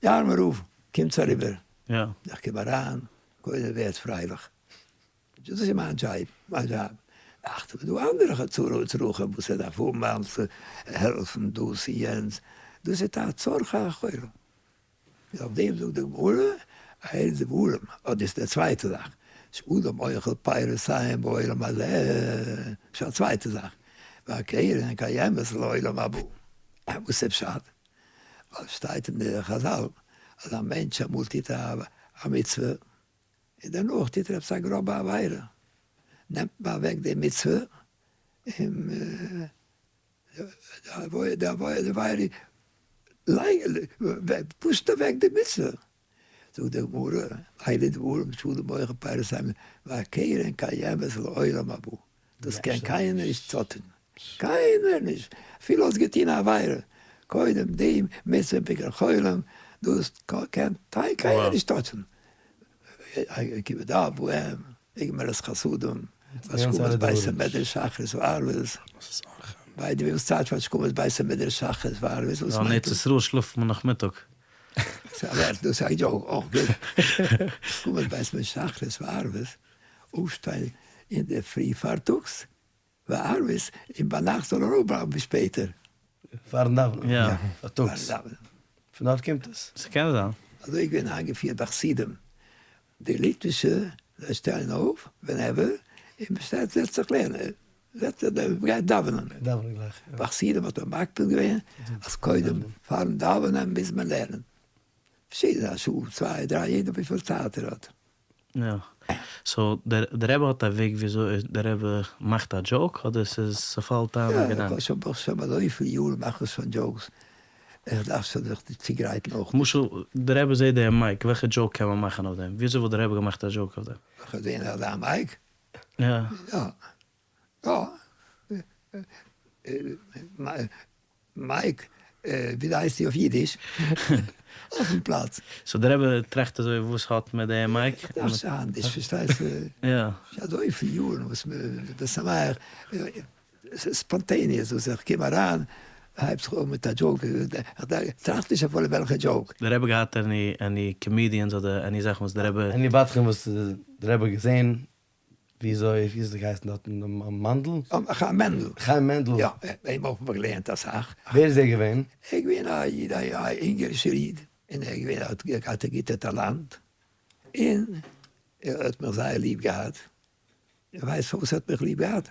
יארמער רב, קומטס אריבער, איך קום אריין, קודם ווערט פרייליך, דאס איז מיין דזשאב, מיין דזשאב, אכט איז דא אנדערע צרכים וואס ער דארף האבן אלס העלפן דאס און יענץ, דאס איז א צרכי החולה. אויף דעם זאגט די גמרא, אלו דברים, אט דאס איז די צווייטע זאך, שאדם אוכל פירותיהם בעולם הזה, שוין א צווייטע זאך, והקרן קיימת לעולם הבא, וואס איז פשט? ווייל שטייט אין די חזל אז א מענטש אמאל טוט א מצוה, און דערנאך טוט ער עפעס א גראבע עבירה, נעמט מען אוועק די מצוה, און די עבירה פושט אוועק די מצוה, זאגט די גמרא, אלו דברים שאדם אוכל פירותיהם והקרן קיימת לעולם הבא, דאס קען קיינער נישט צוטון, קיינער נישט, אפילו האסט געטון א עבירה, קודם די מצוה ביקור חולים, דאס קען קיינער נישט טאטשן, כיבוד אב ואם, גמילות חסדים, השכמת בית המדרש שחרית וערבית, ביי די וואס צייט פאר השכמת בית המדרש שחרית וערבית, וואס מיינט דאס? אין ארץ ישראל שלאפט מען נאכמיטאג. דאס איז א joke, אויך גוט. השכמת בית המדרש שחרית וערבית, אויפשטיין אינדערפרי פארטאגס, וערבית, און ביינאכט זאל ער אויפבלייבן ביז שפעטער. פארן דאווענען? יא. פארטאגס. פון דארט קומט עס. ס'קען זיין. אזוי איז געווען איינגעפירט ביי חסידים. די ליטווישע זיי שטעלן אויף whenever און מ'שטייט זעצט זיך לערנען, זעצט זיך דער גייט דאווענען. דאווענען גלייך, יא. ביי חסידים האט מען מקפיד געווען אז קודם פארן דאווענען מוז מען לערנען. פארשידענע א שעה צוויי דריי יעדער וויפיל צייט ער האט. יא. so דער רבי האט א וועג וויאזוי דער רבי מאכט א joke אדער ס'איז ס'פאלט איין א געדאנק? יא, איך האב שוין ברוך השם אזויפיל יארן מאך איך שוין jokes, איך דארף שוין זיך צוגרייטן אויך נישט. למשל דער רבי זעט דעם mic, וועלכע joke קען מען מאכן אויף דעם? וויאזוי וואלט דער רבי געמאכט א joke אויף דעם? איך האב געזען אזא mic. יא. יא. יא. mic, ווי הייסט זי אויף אידיש? אויפן פלאץ. so דער רבי טראכט אזוי וואס האט מיט די mic? דאס איז אנדערש פארשטייסט? יא. אזויפיל יארן וואס מ'איז משמח, spontaneous וואס איך קום אריין הייבט זיך אן מיט א joke, איך טראכט נישט אפילו וועלכע joke. דער רבי געהאט any any comedians אדער any זאכן וואס דער רבי. any בדחן וואס דער רבי האט געזען וויאזוי ווי איז געהייסן דארט מאנדל? חיים מענדל. חיים מענדל. יא, אים האב איך געלערנט אסאך. ווער איז ער געווען? ער איז געווען א איד א אונגערישער איד, און ער איז געווען האט געהאט א גוטע טאלאנט, און ער האט מיך זייער ליב געהאט, און ווייסט פארוואס ער האט מיך ליב געהאט?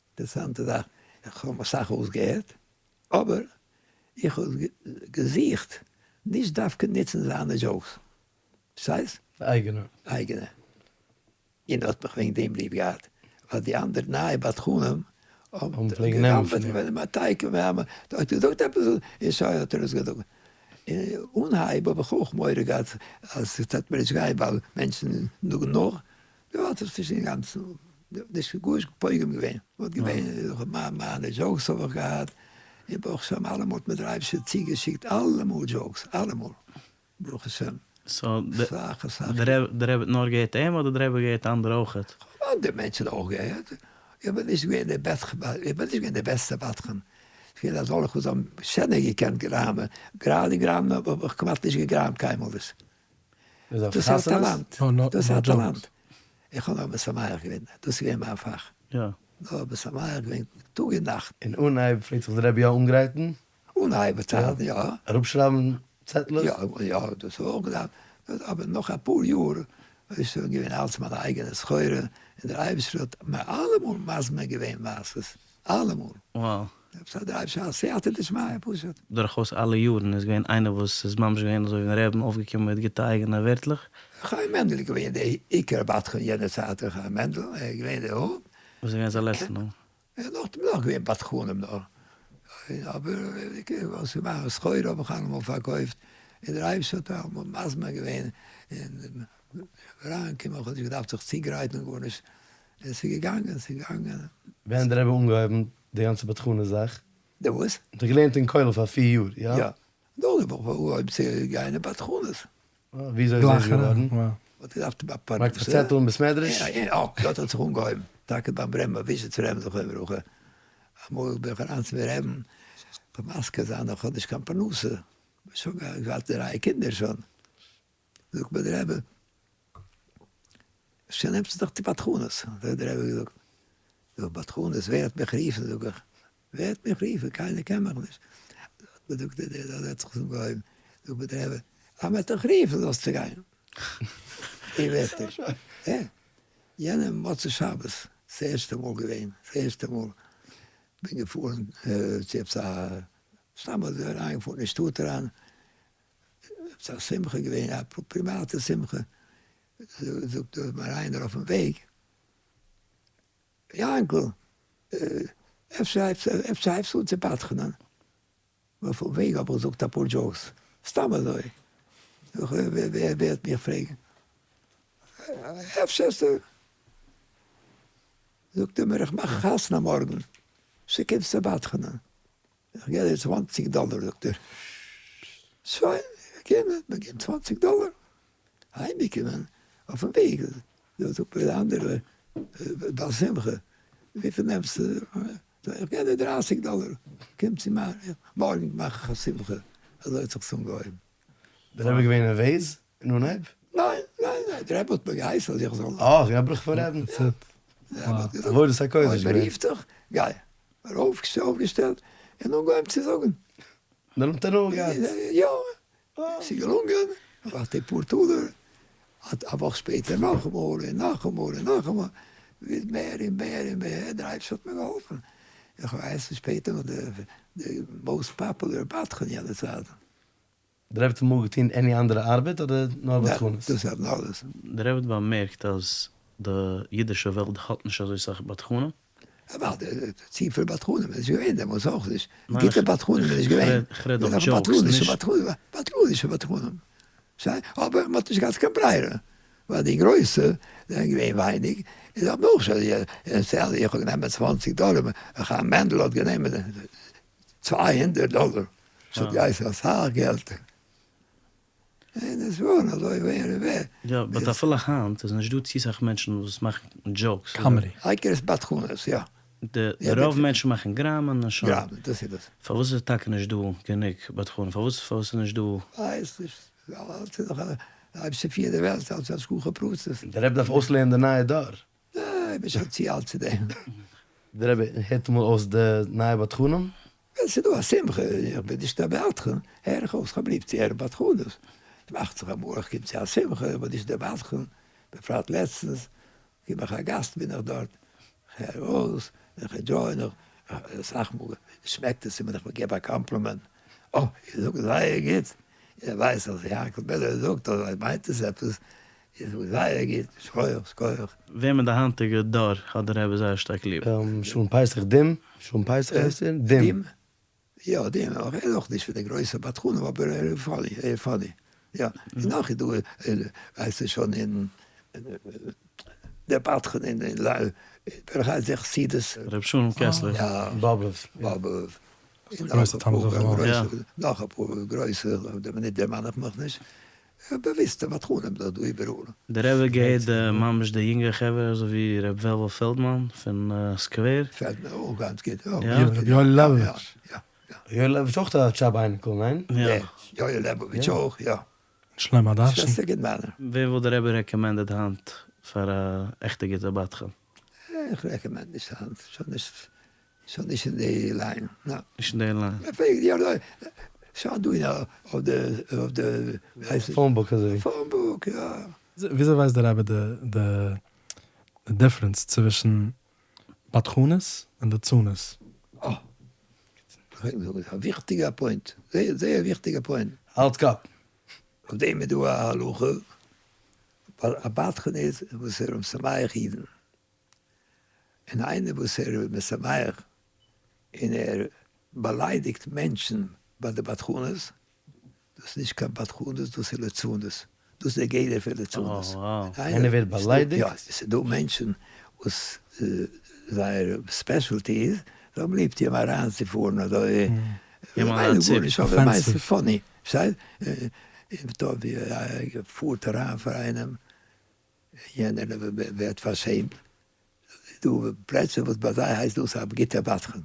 אינטערעסאנטע זאך, איך האב אים אסאך אויסגעהערט, אבער איך האב געזוכט נישט דווקא נוצן זיינע jokes, ס'הייסט? די אייגענע. אייגענע. און ער האט מיך וועגן דעם ליב געהאט, ווייל די אנדערע נייע בדחנים האבן פלעגן נעמען פון אים. האט געזאגט עפעס און שוין האט ער עס געזאגט. און אנהייב האב איך אויך מורא געהאט אז ס'וועט מיר נישט גיין ווייל מענטשן זאגן נאך, דא האט עס נישט אינגאנצן נישט גארנישט פוגם געווען, וואלט געווען מיינע jokes האב איך געהאט, און ברוך השם אלעמאל האט מיר דער אייבערשטער צוגעשיקט אלעמאל jokes, אלעמאל. ברוך השם. so דער רבי האט נאר געהערט אים אדער דער רבי געהערט אנדערע אויכעט? כ'האב אנדערע מענטשן אויך געהערט, איך בין נישט געווען דער בעסטע, איך בין נישט געווען דער בעסטער בדחן, ס'איז געווען אזאלכע וואס האבן שענער געקענט גראמען, גראדע גראמען האב איך כמעט נישט געגראמט קיינמאל נישט. דאס איז א טאלאנט, דאס איז א טאלאנט, איך האב נאר משמח געווען, דאס איז געווען מיין פאך, נאר משמח געווען טאג און נאכט. אין אנהייב פלעגט זיך דער רבי יא אנגרייטן? אנהייב צייטן יא. אראפשרייבן צעטלעך? יא יא דאס האב איך אויך געדארפט, אבער נאך אפאר יאר איז שוין געווען אלץ מיין אייגענע סחורה, און דער אייבערשטער האט מיר אלעמאל מזמין געווען מעשות, אלעמאל. וואו. עפעס א דרייוו שעה סייעתא דשמיא פשוט. דורכאויס אלע יארן איז געווען איינער וואס איז ממש געווען אזוי ווי אין רבי'ן אויפגעקומען מיט גוטע אייגענע ווערטלעך. חיים מענדל איז געווען די עיקר בדחן יענע צייט, ר' חיים מענדל ער איז געווען די הויפט. וואס איז געווען זיין לעצטע נאמען? און נאכדעם נאך געווען בדחנים נאר אבער וואס צו מאכן סחורה האב איך אלעמאל פארקויפט און דער אייבערשטער האט אלעמאל מזמין געווען און אריינגעקומען איך האב נישט געדארפט זיך צוגרייטן גארנישט און ס'איז געגאנגען ס'איז געגאנגען. ווען האט דער רבי אנגעהויבן די גאנצע בדחנות זאך? די וואס? האט ער געלערנט אין כולל פאר פיר יאר, איא? יא. נאכדעם האב איך אנגעהויבן צו גיין אין בדחנות. וויאזוי איז דאס געווארן? מ'האט געדארפט א פרנסה. מ'לייגט א צעטל אין בית מדרש? יא, דארט האט זיך אנגעהויבן, טאקע ביים רבי'ן, ביים וויזשניצער רבי'ן זכרונו לברכה. אמאל בין איך אריין צום רבי'ן, כ'וועל מזכיר זיין איך האב נישט קיין פרנסה, שוין געהאט דריי קינדער שוין. זאגט מיר דער רבי, אפשר נעמסטו דיך צו בדחנות? אזוי האט דער רבי געזאגט. זאג איך, בדחנות, ווער וועט מיך רופן? זאג איך, ווער וועט מיך רופן? קיינער קען מיך נישט. זאגט ער, אזוי האט זיך עס אנגעהויבן, זאגט מיר דער רבי, אז מען וועט דיך רופן זאלסטו גיין. די ווערטער. יענעם מוצאי שבת, ס'ערשטע מאל געווען, ס'ערשטע מאל, כ'בין געפארן צו עפעס א, סתם אזוי אריינגעפארן אין שטאט אריין, עפעס א שמחה געווען, א פריוואטע שמחה, זאגט מיר איינער אויפן וועג, יענקל, אפשר הייבסטו אן צו בדחנ'ען? אויפן וועג האב איך געזאגט אפאר jokes, סתם אזוי, ווער וועט מיך פרעגן? אפשר זאגט ער מיר איך מאך חתונה מארגן, אפשר קומסטו בדחנ'ען? איך געב דיר צוואנציג דאלער זאגט ער, שוין, געקומען, מיר געבן צוואנציג דאלער, אהיימגעקומען, אויפן וועג זאגט מיר די אנדערע בעל שמחה, וויפיל נעמסטו? איך געב דיר דרייסיג דאלער, קום צו מיר, מארגן מאך איך א שמחה, אזוי האט זיך עס אנגעהויבן. דער רבי געווען נערוועז אין אנהייב? ניין, ניין, ניין, דער רבי האט מיר געהייסן אז איך זאל. אה, ס'איז געווען א ברכה פון רבי'ן. דער רבי האט געזאגט, עבודת הקודש אויב געווען. מ'רופט דיך, גיי. ארויפגעשטעלט און אנגעהויבן צו זאגן. דער האט הנאה געהאט. יא, ס'איז געלונגען, געמאכט די פאר טאלער, א וואך שפעטער נאכאמאל און נאכאמאל און נאכאמאל, ביז מער און מער און מער, דער אייבערשטער האט מיר געהאלפן, איך ווייס שפעטער נאך די most popular בדחן יענע צייט. דער רבי האט אמאל געטון any אנדערע ארבעט אדער נאר בדחנות? דאס איז נאר דאס. דער רבי האט באמערקט אז די אידישע וועלט האט נישט אזוי סאך בדחנים. אוודאי, צופיל בדחנים איז נישט געווען דעמאלטס אויך נישט, גוטע בדחנים איז נישט געווען, כ'רעד אויף jokes נישט. בדחנישע בדחנים, אבער מ'האט נישט געהאט קיין ברירה, ווייל די גרויסע זענען געווען ווייניג, און זיי האבן אויך שוין, איך האב גענומען צוואנציג דאלער, חיים מענדל האט גענומען 200 דאלער, ס'האט געהייסן אסאך געלט, און עס געווארן אזוי ווער און ווער. יא, but אפילו היינט איז נישט דא צו סאך מענטשן וואס מאכן jokes. comedy. העיקר איז בדחנות, יא. די רוב מענטשן מאכן גראמען און שוין. גראמען, דאס איז דאס. פארוואס איז טאקע נישט דא גענוג בדחנים? פארוואס פארוואס איז נישט דא. ווייס נישט, אלץ איז דאך א אייבערשטער פירט די וועלט, אלץ השגחה פרטית. דער רבי דארף אויסלערנען די נייע דור. איך בין שוין צו אלט צו דעם. דער רבי הערט אמאל אויס די נייע בדחנים? ווען ס'איז דא א שמחה, איך בין נישט א בדחן, הער איך אויס, כ'האב ליב צו הערן בדחנות. ס'מאכט זיך אמאל איך קום צו א שמחה, איך בין נישט דער בדחן, בפרט לעצטנס, קום איך א גאסט בין איך דארט, כ'הער אויס, איך enjoy נאך, אסאך מאל שמעקט עס מיר איך געב א קאמפלימענט, אה, איר זאגט זייער גוט, איר ווייסט אז יענקל מילער זאגט אז ער מיינט עס עפעס, איר זאגט זייער גוט, שכוח שכוח. וועם אין די היינטיגע דור האט די רבי זייער שטארק ליב? שלום פסח דים, שלום פסח הייסט ער? דים. יא דים, ער איז אויך נישט פון די גרויסע בדחנים אבער ער איז funny, ער איז funny, יא, און נאך איז דא ווייסטו שוין אין דער בדחן אין וועלכע הייסט די חסידות? ר' שלום קעסלער. יא. באבוב. באבוב. גרויסע תלמיד חכם אויך. נאך אפאר גרויסע, אויף די מינוט דערמאן איך מיך נישט, באוויסטע בדחנים דא דא איבעראל. די רבי געהערט די ממש די יונגע חברה אזוי ווי ר' וועלוול פעלדמאן פון סקווער. פעלדמאן אויך גאנץ גוט. יא. ר' יואל לעבאוויטש. יא יא. יואל לעבאוויטש אויך א טשאבא אייניקל, ניין? יא. יואל לעבאוויטש אויך, יא. שלמה הדרשן. שוועסטער גוט מענער. וועם וואלט די רבי recommended היינט פאר א עכטע גוטע בדחן? איך recommend נישט היינט, שוין נישט שוין נישט אין די line, נא. נישט אין די line. שוין דא אין אויף די אויף די ווי הייסט עס? phone book אזוי. phone book יא. וויאזוי ווייסט די רבי די די די difference צווישן בדחנות און ליצנות? אה. זאגן, א וויכטיגע point, זייער זייער וויכטיגע point. האלט קאפ. אויף דעם איז דא א הלכה, ווייל א בדחן איז וואס ער איז משמח אידן, און איינער וואס ער איז משמח און ער באליידיגט מענטשן ביי די בדחנות, דאס איז נישט קיין בדחנות דאס איז לצנות, דאס איז די גדר פון לצנות. איינער ווערט באליידיגט? יא, עס איז דא מענטשן וואס זייער specialty איז, זיי האבן ליב צו אים אריינצופארן אזוי, offensive. Funny, פארשטייסט? און פארט אריין פאר איינעם, יענער ווערט פארשעמט, דא פלעצער וואס ביי זיי הייסט דאס א גוטער בדחן,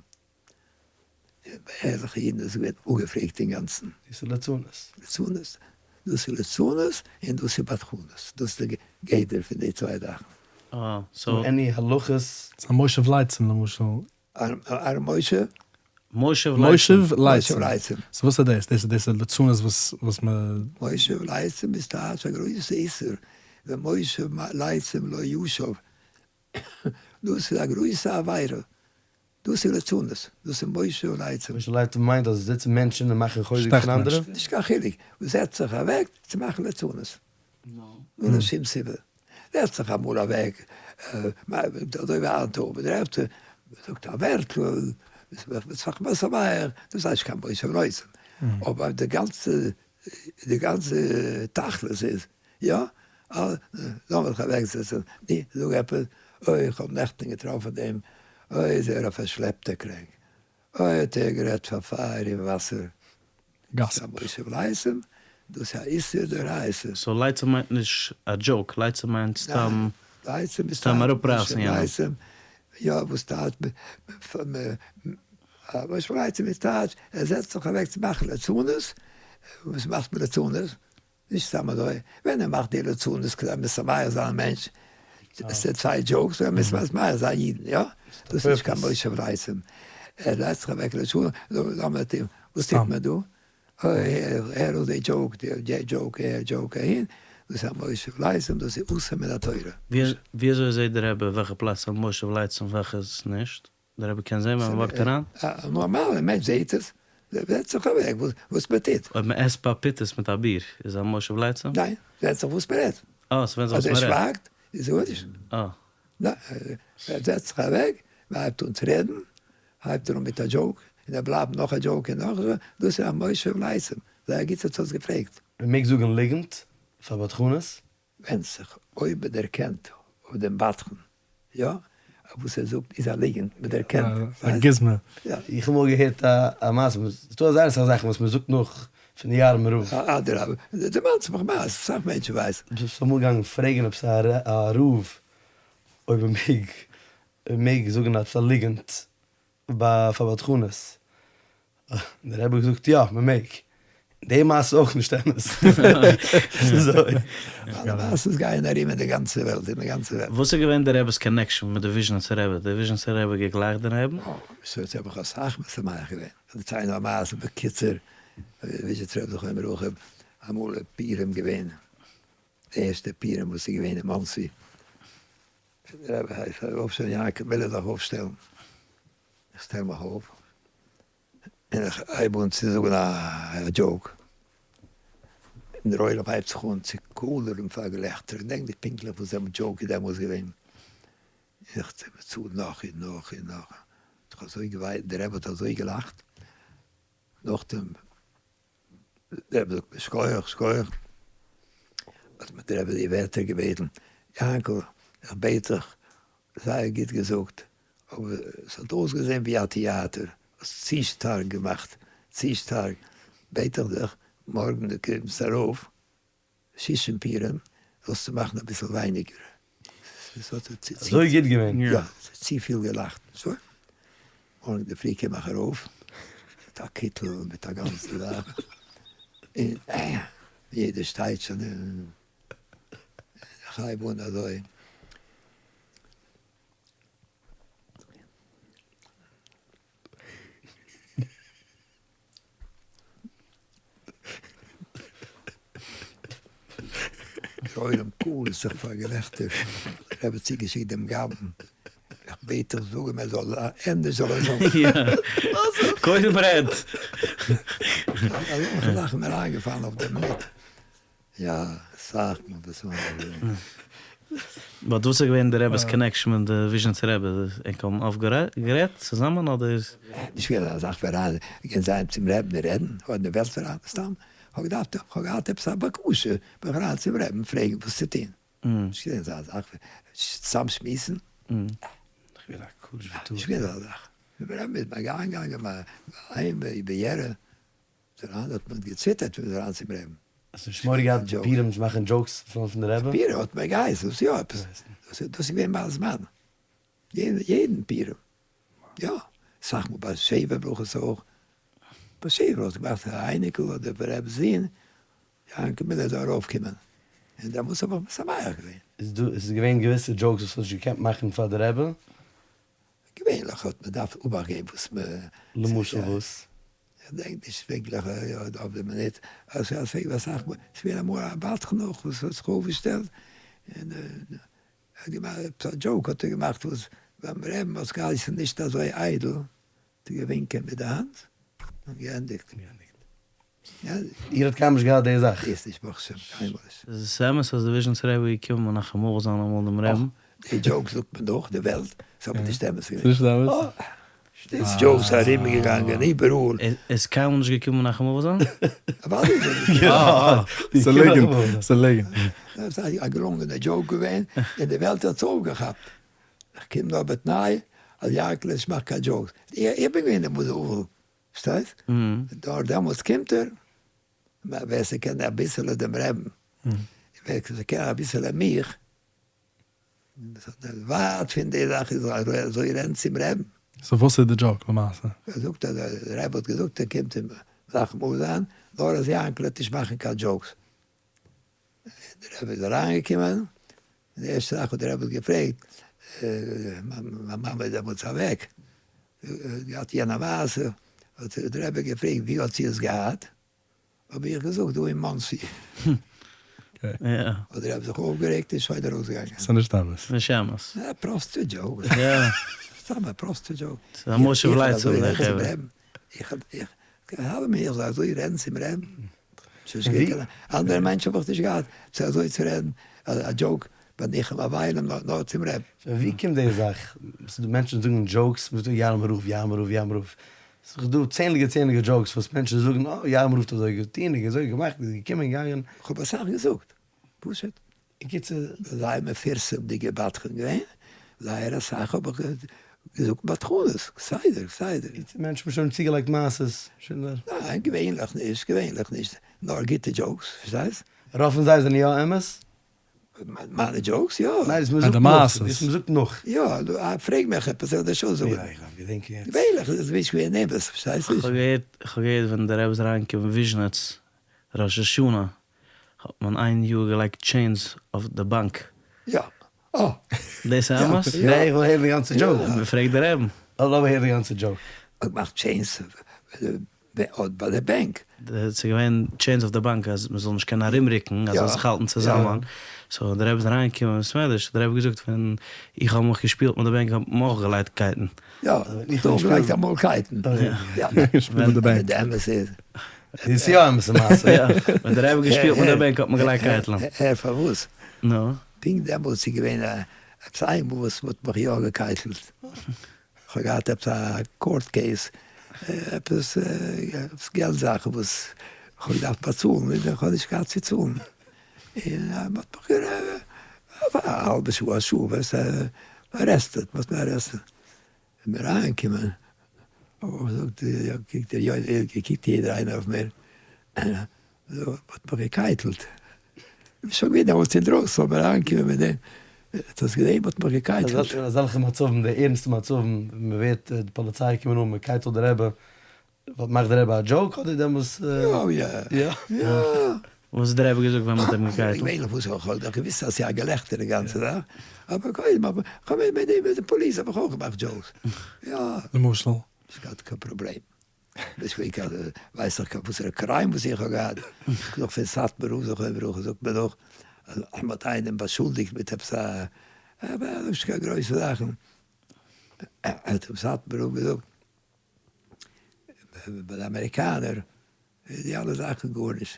ביי ערליכע אידן איז עס געווען אפגעפרעגט אינגאנצן. דאס איז לצנות. לצנות, דאס איז לצנות און דאס איז בדחנות, דאס איז די גדר פון די צוויי זאכן. אה, so. Any הלכות? ס'איז א מושב לצים למשל. א מושב? מושב לצים. מושב לצים. So וואס איז דאס? דאס איז לצנות וואס וואס מ. מושב לצים איז טייטש א גרויסע איסור, ומושב לצים לא ישב, דאס איז א גרויסע עבירה, דאס איז לצנות, דאס איז מושב לצים. מושב לצים מיינט אז עס זיצן מענטשן און מאכן חוזק פון אנדערע? נישט קיין חילוק, זעצט זיך אוועק צו מאכן לצנות, אן א שום סיבה, זעצט זיך אמאל אוועק, אזוי ווי היינט אויך, מען טרעפט, מען זאגט א ווערטל, דאס הייסט נישט קיין מושב לצים, אבער די גאנצע, די גאנצע תכלית איז, יא, לאמיר זיך אוועקזעצן, נו, זאג עפעס, אוי איך האב נעכטן געטראפן דעם, אוי איז ער א פארשלעפטער קרענק, אוי האט ער גערעדט פאר פייער און וואסער. Gossip. מושב לצים, דאס איז א איסור דאורייתא. So לצים מיינט נישט א joke, לצים מיינט סתם לצים איז סתם אראפרייסן יענעם. לצים, יא וואס טייטש מושב לצים איז טייטש ער זעצט זיך אוועק צו מאכן לצנות, וואס מאכט מען לצנות? נישט סתם אזוי, ווען ער מאכט די לצנות כדי משמח זיין א מענטש, עס איז צוויי jokes, ווען משמח זיין אידן, יא? דאס איז נישט קיין מושב לצים, ער זעצט זיך אוועק לצנות, לאמיר טון, וואס טוט מען דא? אוי הער אויס די joke, די joke אהער joke אהין, דאס איז א מושב לצים, דאס איז אסור מן התורה. ווי אזוי זעט דער רבי וועלכע פלאץ איז א מושב לצים און וועלכע איז נישט? דער רבי קען זען ווען מען walk ט אריין? א נארמאלער מענטש זעט עס, ווענדט זיך אוועק וואס מען טוט. אויב מען עסט פאפיטעס מיט א ביר איז א מושב לצים? ניין, ווענדט זיך וואס מען רעדט. אה, ס'ווענדט זיך וואס אז מען ער רעדט. שווייגט איז גארנישט. אה. ניין, ער זעצט זיך אוועק, מען הייבט אן צו רעדן, הייבט ער אן מיט א joke, און ער בלייבט נאך א joke און נאך א joke, דאס איז א מושב לצים, זייער גוט האט עס געפרעגט. מען מעג זאגן ליגנט פאר בדחנות? ווענדט זיך אויב מען דערקענט אויף דעם בדחן, יא, אז וואס ער זאגט איז א ליגנט, מען דערקענט. א גוזמא. יא. איך האב אמאל געהערט א מעשה, ס'איז דא זייער אסאך זאכן וואס מען זאגט נאך פון די יארמער רב. אדרבה, דערמאנסט מיך מעשה, אסאך מענטשן ווייסן. ביסט אמאל געגאנגען פרעגן עפעס א רב אויב מען מעג מעג זאגן עפעס א ליגנט ביי פאר בדחנות, דער רבי האט געזאגט יא מען מעג, די מעשה איז אויך נישט אמת. ס'אזוי. אלע מעשות גייען ארום אין די גאנצע וועלט, אין די גאנצע וועלט. וואס איז געווען די רבי'ס connection מיט די וויזשניצער רבי? די וויזשניצער רבי געגלייכט דעם רבי'ן? אה, ס'האט זיך אסאך משמח געווען. כ'דערצייל נאר א מעשה בקיצור, וויזשניצער רבי זכרונו לברכה, אמאל איז פורים געווען, די ערשטע פורים וואס איז געווען אין מאנסי, דער רבי הייסט זיך אויפשטעלן, יענקל וויל ער זיך אויפשטעלן, איך שטעל מיך אויף, און איך הייב אן צו זאגן א joke, און דער עולם הייבט זיך אן צו קאלערן פאר געלעכטער, איך געדענק נישט פונקטליך וואס דער joke איז דעמאלס געווען, איך צו נאך און נאך און נאך, האט זיך אזוי געוויינט, דער רבי האט אזוי געלאכט, נאכדעם דער רבי זאגט מיר שכוח שכוח, האט מיר דער רבי די ווערטער געבעטן, יענקל איך בעט דיך, זייער גוט געזאגט, אבער עס האט אויסגעזען ווי א טיאטער, האסט צו שטארק געמאכט, צו שטארק, בעט איך דיך, מארגן דו קומסט ארויף, שושן פורים זאלסטו מאכן אביסל ווייניגער. אזוי גוט געווען? יא, צופיל געלאכט. שוין, מארגן אינדערפרי קום איך ארויף מיט א קיטל מיט א גאנצע זאך, און יעדער שטייט שוין און איך הייב אן אזוי. דער עולם קוילערט זיך פאר געלעכטער, דער רבי האט צוגעשיקט דעם גבאי'ן. בעט איך זאג אים ער זאל ענדערש זאל ער זאגן. יא. קודם רעד. אזעלכע זאכן מיר איינגעפאלן אויף די מינוט. יא, אסאך מאל דאס איז געווען. באט וואס איז געווען די רבי'ס קאנעקשאן מיט די וויזשניצער רבי? ענק האבן אפט גערעדט צוזאמען אדער? נישט געווען אזא זאך ווי אריין גיין זיין צום רעבן רעדן אדער די וועלט אריין סתם כ'האב געדארפט כ'האב געהאט עפעס א בקשה בין איך אריין צום רעבן פרעגן וואס צו טון. נישט געווען אזא זאך ווי סתם שמועסן. נישט געווען אזא זאך. מיטן רעבן איז מען אריינגעגאנגען אהיים ביראה אריין האט מען געציטערט ווען מ'איז אריין צום רעבן. האסט נישט מורא געהאט פורים צו מאכן דזשאוקס פון די רעבע? פורים האט מען געהייסן דאס יא עפעס דאס איז געווען ביי זמן יעדן פורים יא אסאך מאל ביי שבע ברכות אויך ביי שבע ברכות געמאכט א אייניקל אדער ביי רעב'ס זון יענקל מילער זאל ארויף קומען און דעמאלטס האב איך משמח געווען. איז דא איז געווען געוויסע דזשאוקס וואס האסט נישט געקענט מאכן פאר די רעבע? געווענליך האט מען דארף אבאכט געבן וואס מ'. למשל וואס? איך דענק נישט פונקטליך אויף די מינוט, אסאך מאל, ס'איז געווען אמאל א בדחן אויך וואס האט זיך אויפגעשטעלט און ער האט געמאכט עפעס א דזשאוק האט ער געמאכט וואס ביים רעבן האט עס געהייסן נישט אזוי איידל, האט ער געווינקען מיט די האנט און געענדיגט. איר האט קיינמאל נישט געהאט די זאך? איך נישט ברוך השם קיינמאל נישט. איז עס אמת אז די וויזשניצער רבי איז געקומען מנחם אבל זיין אמאל דעם רעבן? די דזשאוק זאגט מען דאך די וועלט, ס'איז אבער נישט אמת געווען. ס'נישט אמת? די דזשאוקס ארום געגאנגען איבעראל. ער איז קיינמאל נישט געקומען מנחם אבל זיין? אוודאי איז ער געקומען. ס'ליגנט, ס'ליגנט. דאס איז א געלונגענע דזשאוק געווען און די וועלט האט עס אויפגעכאפט. איך קום נאר בתנאי אז יענקל נישט מאכט קיין דזשאוקס. איך בין געווען דער מוז אבל. פארשטייסט? נאר דעמאלטס קומט ער, ווער ס'קען אביסעלע דעם רעבן, ווער ס'קען אביסעלע מיך, ווייט פון די זאך איז אזוי רעדן צום רעבן. סאו וואס איז די דזשאוק למעשה? ער זאגט אז דער רבי האט געזאגט ער קומט אים מנחם אבל זיין, נאר אז יענקל וועט נישט מאכן קיין דזשאוקס. דער רבי איז אריינגעקומען, די ערשטע זאך וואס דער רבי האט געפרעגט, מיין מאמע איז דעמאלטס אוועק, געהאט יענע מעשה, האט דער רבי געפרעגט ווי האט זי עס געהאט, האב איך געזאגט דא אין מאנסי, האט דער רבי זיך אויפגערעגט און שוין ארויסגעגאנגען. ס'איז נישט אמת. נישט אמת. א פראסטע דזשאוק. סתם א פראסטע דזשאוק. ס'איז א מושב לצים די חברה. איך האב מיר אזוי רעדן צום רעבן. אנדערע מענטשן האב איך נישט געהאט צו אזוי צו רעדן א דזשאוק ביי ניחום אבלים נאר צום רעבן. פון ווי קומט די זאך? ס'דא מענטשן זאגן דזשאוקס, מ'זאגט יארמער רב יארמער רב יארמער רב, ס'איז דא צענדליגע צענדליגע דזשאוקס וואס מענטשן זאגן אה יארמער רב האט אזוי געטון און אזוי געמאכט איז געקומען געגאנגען. כ'האב אסאך געזאגט, פשוט. בקיצור. זייער מפורסם'דיגע בדחן געווען, זייער אסאך האב איך געזאגט בדחנות, כסדר כסדר. בקיצור מענטשן האבן שוין צוגעלייגט מעשות, שוין דארט. ניין געווענליך נישט, געווענליך נישט, נאר גוטע דזשאוקס, פארשטייסט? רוב פון זיי זענען יא אמת? מיינע דזשאוקס? יא. ניין וואס מ'זאגט נאך, וואס מ'זאגט נאך. יא, פרעג מיך עפעס איך וועל דיר שוין זאגן. יא איך דארף געדענקען יעצט. געווענליך איז עס נישט געווען אמת, פארשטייסט נישט? כ'האב געהערט, כ'האב געהערט ווען דער רבי איז אריינגעקומען וויזשניץ ראש השנה האט מען איין יאר געלייגט טשעינס אויף די באנק. יא. אה. דאס איז אמת? נע איך וויל הערן די גאנצע דזשאוק. פרעג די רעבן. לאמיר הערן די גאנצע דזשאוק. האט געמאכט טשעינס ביי די בענק. ס'איז געווען טשעינס אויף די באנק אז מ'זאל נישט קענען ארומרוקן אז זאל זיך האלטן צוזאמען. סאו די רבי איז אריינגעקומען אין בית מדרש האט די רבי געזאגט ווען איך האב מיך געשפילט מיט די בענק האט מען אויך געלייגט קייטן. יא, איך האב אויך געלייגט אמאל קייטן. די אמת איז. איז יא אמת'ע מעשה. יא, ווען די רבי געשפילט מיט די בענק האט מען געלייגט קייטלען. הער פארוואס? נו? פונקט דעמאלטס איז געווען עפעס איינמאל וואס מ'האט מיך יא געקייטלט. כ'האב געהאט עפעס א קאורט קעיס, עפעס געלט זאכן וואס כ'האב געדארפט באצאלן און כ'האב נישט געהאט צו צאלן. און מ'האט מיך אויף א האלבע שעה א שעה ווייסט ארעסטעד, מ'האט מיר ארעסטעד. איז מיר אריינגעקומען, האב איך געזאגט, קוקט דער יונה, געקוקט יעדער איינער אויף מיר, מ'האט מיך געקייטלט. כ'בין שוין געווען דעמאלטס אינדרויסן, אבער אריינגעקומען מיט דעם, האט עס געזען, מ'האט מיך געקייטלט. אין אזעלכע מצבים, די ערנסטע מצבים, ווען מ'ווערט, די פאליציי קומען אן, מ'קייטלט די רבי, מאכט די רבי א דזשאוק אדער דעמאלס. יא יא יא. וואס האט די רבי געזאגט ווען מ'האט אים געקייטלט? געווענליך וואס איך האב דאך געוויסט אז ס'איז א געלעכטער די גאנצע זאך, אבער קודם האב איך האב מיט די פאליס האב איך אויך געמאכט דזשאוקס, יא. למשל? נישט געהאט קיין פראבלעם. נישט געווען קיין ווייס איך קיין וואסערע קריים וואס איך האב געהאט. נאך פון סאטמאר רב זכרונו לברכה זאגט מען נאך אז מ'האט איינעם באשולדיגט מיט עפעס א נישט קיין גרויסע זאכן. האט אים סאטמאר רב געזאגט, ביי די אמעריקאנער איז די אלע זאכן גארנישט,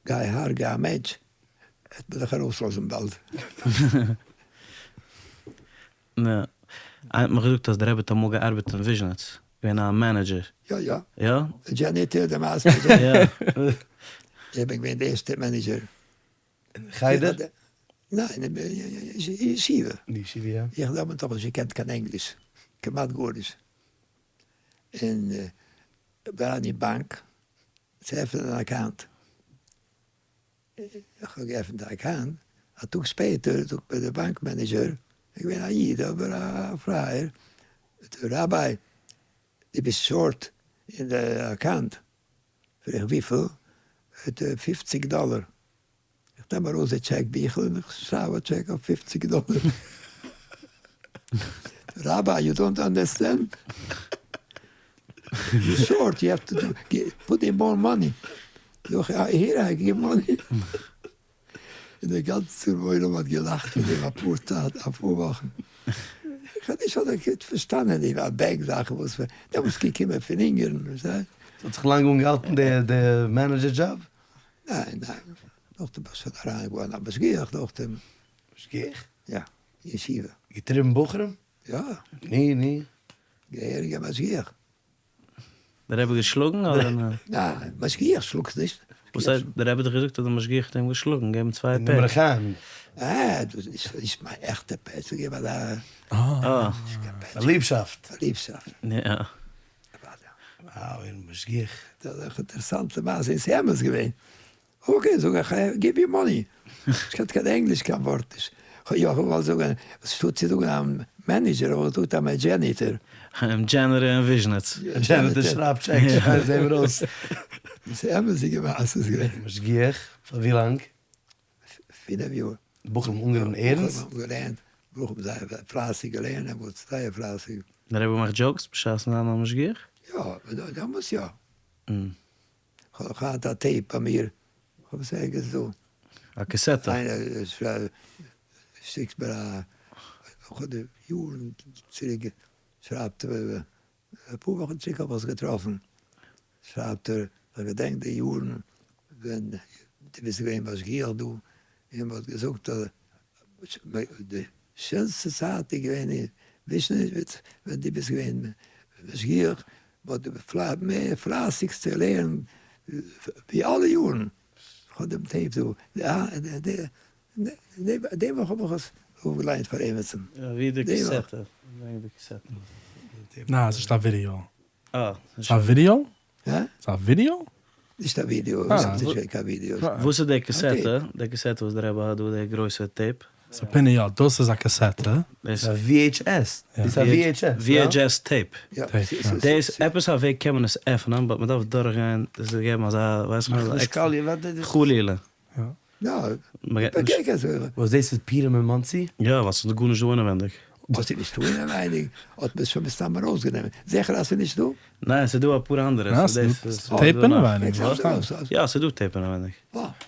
גיי הרגע א מענטש וועט מען דיך ארויסלאזן באלד. יא, איינער האט מיך געזאגט אז דער רבי האט אמאל געארבעט אין וויזשניץ, געווען א manager. יא יא. יא? janitor די מעשה מיט janitor. איך בין געווען די ערשטע manager. אין חדר? ניין, אין ישיבה. אין ישיבה יא. איך האב דעמאלט נאכנישט געקענט קיין ענגליש, כמעט גארנישט. און בין אריין אין באנק צו עפענען אן account. איך האב געעפנט א account, א טאג שפעטער זאגט מיר דער באנק manager, איז געווען א איד אבער א פרייער, זאגט ער rabbi דו ביסט short אין די account, פרעג איך וויפיל, זאגט ער פופציג דאלער, איך נעם ארויס די טשעק ביכל און איך שרייב א טשעק אויף פופציג דאלער, rabbi you don't understand, you short you have to put in more money. זאג איך, here I give money. און דער גאנצער עולם האט געלאכט פון דעם אפאר טאג, אפאר וואכן. איך האב נישט אזוי גוט פארשטאנען די בענק זאכן וואס דעמאלטס געקומען פון אונגערן, פארשטייסט? ס'האט זיך לאנג אנגעהאלטן די manager job? ניין ניין, נאכדעם בין איך שוין אריין געווארן א משגיח נאכדעם. משגיח? יא, ישיבה. געטריבן בחורים? יא. ני ני. געהעריגע משגיח. דער רבי געשלאגן אדער ניין? ניין, משגיח שלאגט נישט. וואס הייסט, דער רבי האט דאך געזאגט אז דער משגיח האט אים געשלאגן, געבן צוויי פעטש. דעם ר' חיים. אה, דאס איז נישט מיין עכטע פעטש, זאג איך ווייל א. אה. פאר ליבשאפט. פאר ליבשאפט. יא. וואו, און משגיח. דאס איז אויך אינטערעסאנטע מעשה, איז אמת געווען. okay, זאג איך, give you money. איך קען קיין ענגליש קיין ווארט נישט. כ'האב יא געוואלט זאגן, וואס שטאט צו זאגן א manager האב איך געזאגט א janitor. janitor אין וויזשניץ. janitor שרייבט טשעקס, שרייבט זיי מיר אויס. דאס איז אמת'דיגע מעשה איז געווען. משגיח? פאר ווי לאנג? פינף יאר. בחורים אנגענומען ערנסט? בחורים האבן געלערנט, בחורים זייער פלייסיג געלערנט, דעמאלטס זייער פלייסיג. דער רבי מאכט jokes בשעת'ן זיין א משגיח? יא, דעמאלטס יא. כ'האב נאך היינט א tape ביי מיר, כ'האב עס ערגעץ דא. א קאסעטע? איינער שיקט מיר א, כ'האב יארן צוריק שרייבט ער, אפאר וואכן צוריק האב איך עס געטראפן, שרייבט ער, איך געדענק די יארן ווען דו ביסט געווען משגיח דא, און מ'האט געזאגט אז די שענסטע צייט איז געווען אין וויזשניץ ווען דו ביסט געווען משגיח, מ'האט מער פלייסיג צו לערנען ווי אלע יארן, כ'האב דעם tape דא, די וואך האב איך עס אויפגעליינט פאר עימיצן. ווי די קאסעטע? ברענג די קאסעטע. ניין, ס'נישט א ווידיאו. אה. ס'איז א ווידיאו? הא? ס'איז א ווידיאו? נישט א ווידיאו, עס איז נישט קיין ווידיאו. וואס איז די קאסעטע? די קאסעטע וואס די רבי האט דא, די גרויסע tape? ס'איז פיני יא, דאס איז א קאסעטע. דאס איז א VHS. דאס איז א VHS, יא? VHS tape. דאס עפעס א וועג קען מען עס עפענען, but מ'דארף דורך גיין דאס איז געבן אזא ווייס איך נישט חלילה. יא, וואס דאס איז פורים אין מאנסי? יא, ווייל ס'איז דא גארנישט דא אינעווענדיג. וואס איז נישטא אינעווייניג האט מען עס שוין מסתם ארויסגענומען, זיכער אז ס'איז נישט דא? ניין ס'איז דא אפאר אנדערע. tape אינעווייניג? יא ס'איז דא tape אינעווייניג.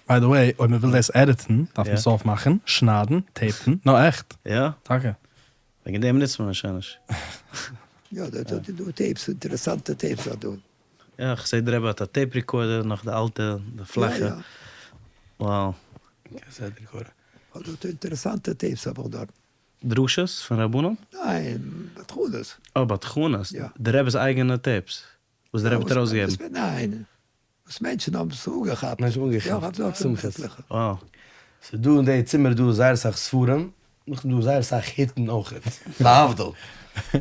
by the way, אויב מ'וויל דאס edit ן דארף מען עס אויפמאכן, שניידן, tape ן, נאר עכט. יא? טאקע. וועגן דעם נוצט מען עס שוין נישט. יא דארט איז דא tapes, אינטערעסאנטע tapes דארט דא. יא, כ'זעה די רבי האט א tape recorder, נאך די אלטע, די פלאכע. Wow. Cassette recorder. כ'האב דארט אינטערעסאנטע tapes האב איך דארט. דרשות פון רבנים? ניין, בדחנות. אה, בדחנות? יא. די רבי'ס אייגענע tapes? וואס די רבי האט ארויסגעגעבן? ניין, וואס מענטשן האבן עס אנגעכאפט. מענטשן אנגעכאפט. יא, כ'האב דארט שמחות. עטליכע. Wow. ס'איז דא אין די צימער דא זייער אסאך ספרים, נאכדעם דא זייער אסאך היטן אויכעט, להבדיל,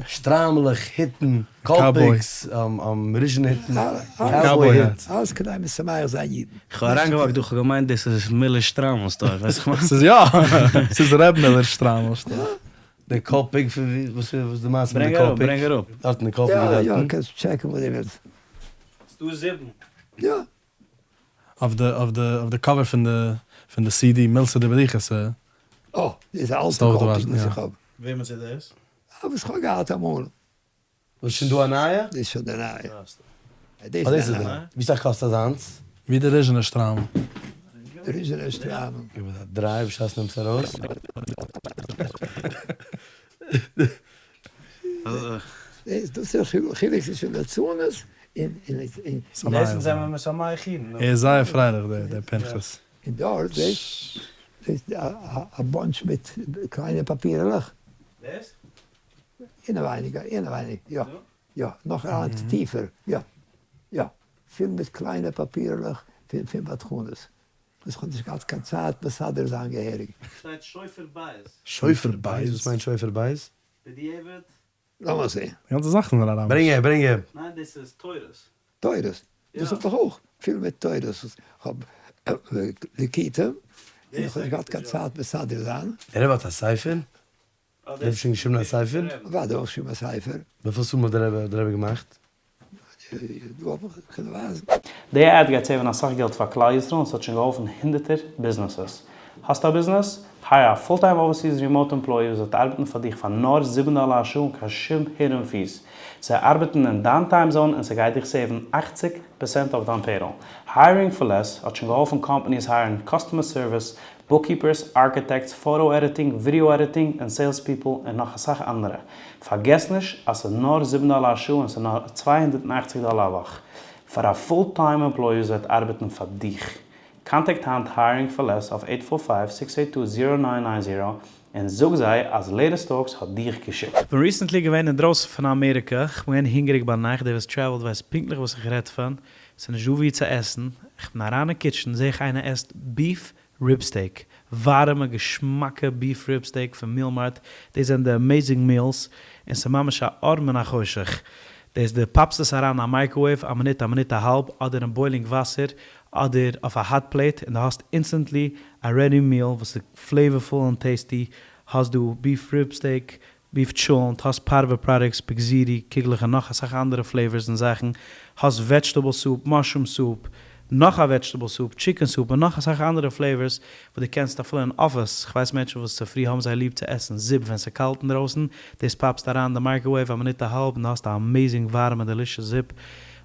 שטריימלעך, היטן, קאלפיקס, ריזשין היטן, cowboy היט. אלעס כדי משמח זיין אידן. כ'האב אריינגעוואקט דא, כ'האב געמיינט דאס איז מילער שטריימל store, ווייסט כ'מיין? ס'איז יא! ס'איז ר' מילער שטריימל store. די קאלפיק פון ווי, וואס איז די מעשה מיט די קאלפיק? ברענג אראפ, ברענג אראפ. דארטן די קאלפיק איז דארטן. יא יא, קענסט טשעקן וואס דו ווילסט. ס'דא זיבן. יא. אויף די אויף די אויף די cover פון די פון די CD מילתא דבדיחותא. אה, דאס איז א אלטע קאפי וואס איך האב. וועמענס איז דאס? אה, וואס כ'האב געהאט אמאל. וואס שוין דא א נייע? דאס איז שוין די נייע. אה, דאס איז די נייע. ווי סאך קאסט אזאנס? ווי די ריזשינער שטריימל. די ריזשינער שטריימל. גיב עס א דריי בשעת נעמסט ארויס. דאס איז א חילוק צווישן לצנות און און. דאס זענען מיר משמח אידן. ער איז זייער פרייליך דער פנחס. און דארט זעסט א באנטש מיט קליינע פאפירעלעך. דאס? אינעווייניג, אינעווייניג, יא, יא, נאך אריין טיפער, יא, יא, פיל מיט קליינע פאפירעלעך פון בדחנות. וואס כ'האב נישט געהאט קיין צייט מסדר זיין געהעריג. שטייט שופר בית. שופר בית? וואס מיינט שופר בית? בדיעבד. לאמיר זעהן. די גאנצע זאכן זענען אראמיש. ברענג אהער, ברענג אהער. ניין דאס איז תורות. תורות? דאס האב איך אויך, פיל מיט תורות וואס כ'האב ליקוטים, און איך האב נישט געהאט קיין צייט מסדר זיין. דער רבי האט א ספר? דער רבי האט שוין געשריבן א ספר? אוודאי האב איך געשריבן א ספר. וויפיל ספרים האט דער רבי געמאכט? די עד גייט save ן אסאך געלט פאר כלל ישראל און ס'האט שוין געהאלפן הונדערטער ביזנעסעס. האסט א ביזנעס? hire א full time overseas remote employee וואס וועט ארבעטן פאר דיך פאר נאר זיבן דאלער א שעה אן קיין שום hidden fees. זיי ארבעטן אין דיין time zone און ס'גייט דיך save ן אכציג פערסענט אויף דיין payroll. Hiring for Less האט שוין געהאלפן קאמפאניס hire ן customer service, bookkeepers, architects, photo editing, video editing, און sales people, און נאך אסאך אנדערע. פארגעס נישט אז ס'איז נאר זיבן דאלער א שעה און ס'איז נאר 280 דאלער א וואך. פאר א full time employee וואס וועט ארבעטן פאר דיך. קאנטעקט היינט Hiring for Less אויף eight four five, six eight two, zero nine nine zero און זאג זיי אז Latest Talks האט דיך געשיקט. כ'בין recently געווען אינדרויסן פון אמעריקע, כ'בין געווען הונגעריג ביינאכט, דער וואס travel ט ווייסט פונקטליך וואס איך רעד פון, ס'איז נישט דא וואו צו עסן, כ'בין אריין אין kitchen זעה איך איינער עסט beef rib steak, ווארעמע געשמאקע beef rib steak פון Meal Mart, דאס זענען די amazing meals, און ס'איז ממש א אור מן החושך, דאס די פאפסט עס אריין אין א microwave א מינוט א מינוט א האלב, אדער אין boiling וואסער, אדער אויף א hot plate, און די האסט instantly א ready meal וואס איז flavorful און tasty, האסט דא beef rib steak, beef טשולנט, האסט פארווע products, בגזירי, קוגלעך און נאך אסאך אנדערע flavors און זאכן, האסט vegetable soup, mushroom soup, נאך א vegetable soup, chicken soup און נאך אסאך אנדערע flavors וואס דו קענסט אפילו אין אפיס, כ'ווייס מענטשן וואס צופרי האבן זיי ליב צו עסן זופ ווען ס'קאלט אינדרויסן, דאס פאפסט אריין אין די microwave א מינוט א האלב און דו האסט א amazing ווארעמע delicious זופ.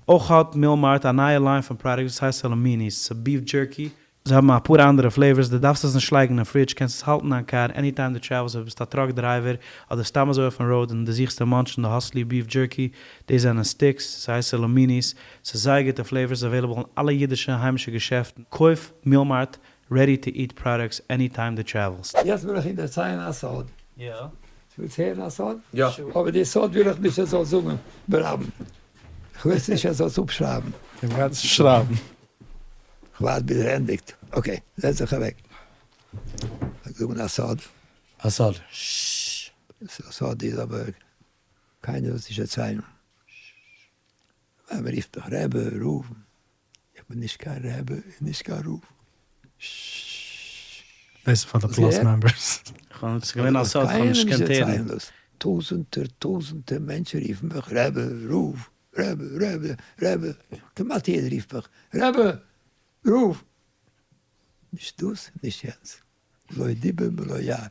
אויך האט Meal Mart א נייע line פון products וואס הייסט סאלאמיניס, ס'איז beef jerky, זיי האבן אפאר אנדערע flavors, דו דארפסט עס נישט לייגן אין fridge, קענסט עס האלטן אין דיין קאר any time דו travel סט, אויב ביסט א truck driver אדער סתם אזוי אויפן road און דו זוכסט צו munch ן, דו האסט ליב beef jerky, דאס זענען sticks, ס'הייסט סאלאמיניס, ס'איז זייער גוטע flavors, available אין אלע אידישע און היימישע געשעפטן, קויף Meal Mart ready to eat products any time דו travel סט. יעצט וויל איך איר דערציילן א סוד. יא. ווילסט הערן א סוד? יא. אבער די סוד וויל איך נישט ער זאל זאגן ברבים. כ'וויל עס נישט ער זאל עס אפשרייבן. איך גיי עס נישט שרייבן. כ'ווארט ביז ער ענדיגט. okay, זעץ זיך אוועק. כ'וועל זאגן א סוד. א סוד. ששש. סוד איז אבער קיינער זאל עס נישט דערציילן. ווייל מ'רופט מיך רבי, רב. איך בין נישט קיין רבי און נישט קיין רב. ששש. דאס איז פאר די plus members. כ'האב ס'איז געווען א סוד כ'האב נישט געקענט הערן. טויזענטער טויזענטער מענטשן רופן מיך רבי, רב, רבי, רבי, רבי, כמעט יעדער רופט מיך רבי, רב. נישט דאס נישט יענץ. לא דיבר ולא יער. דאס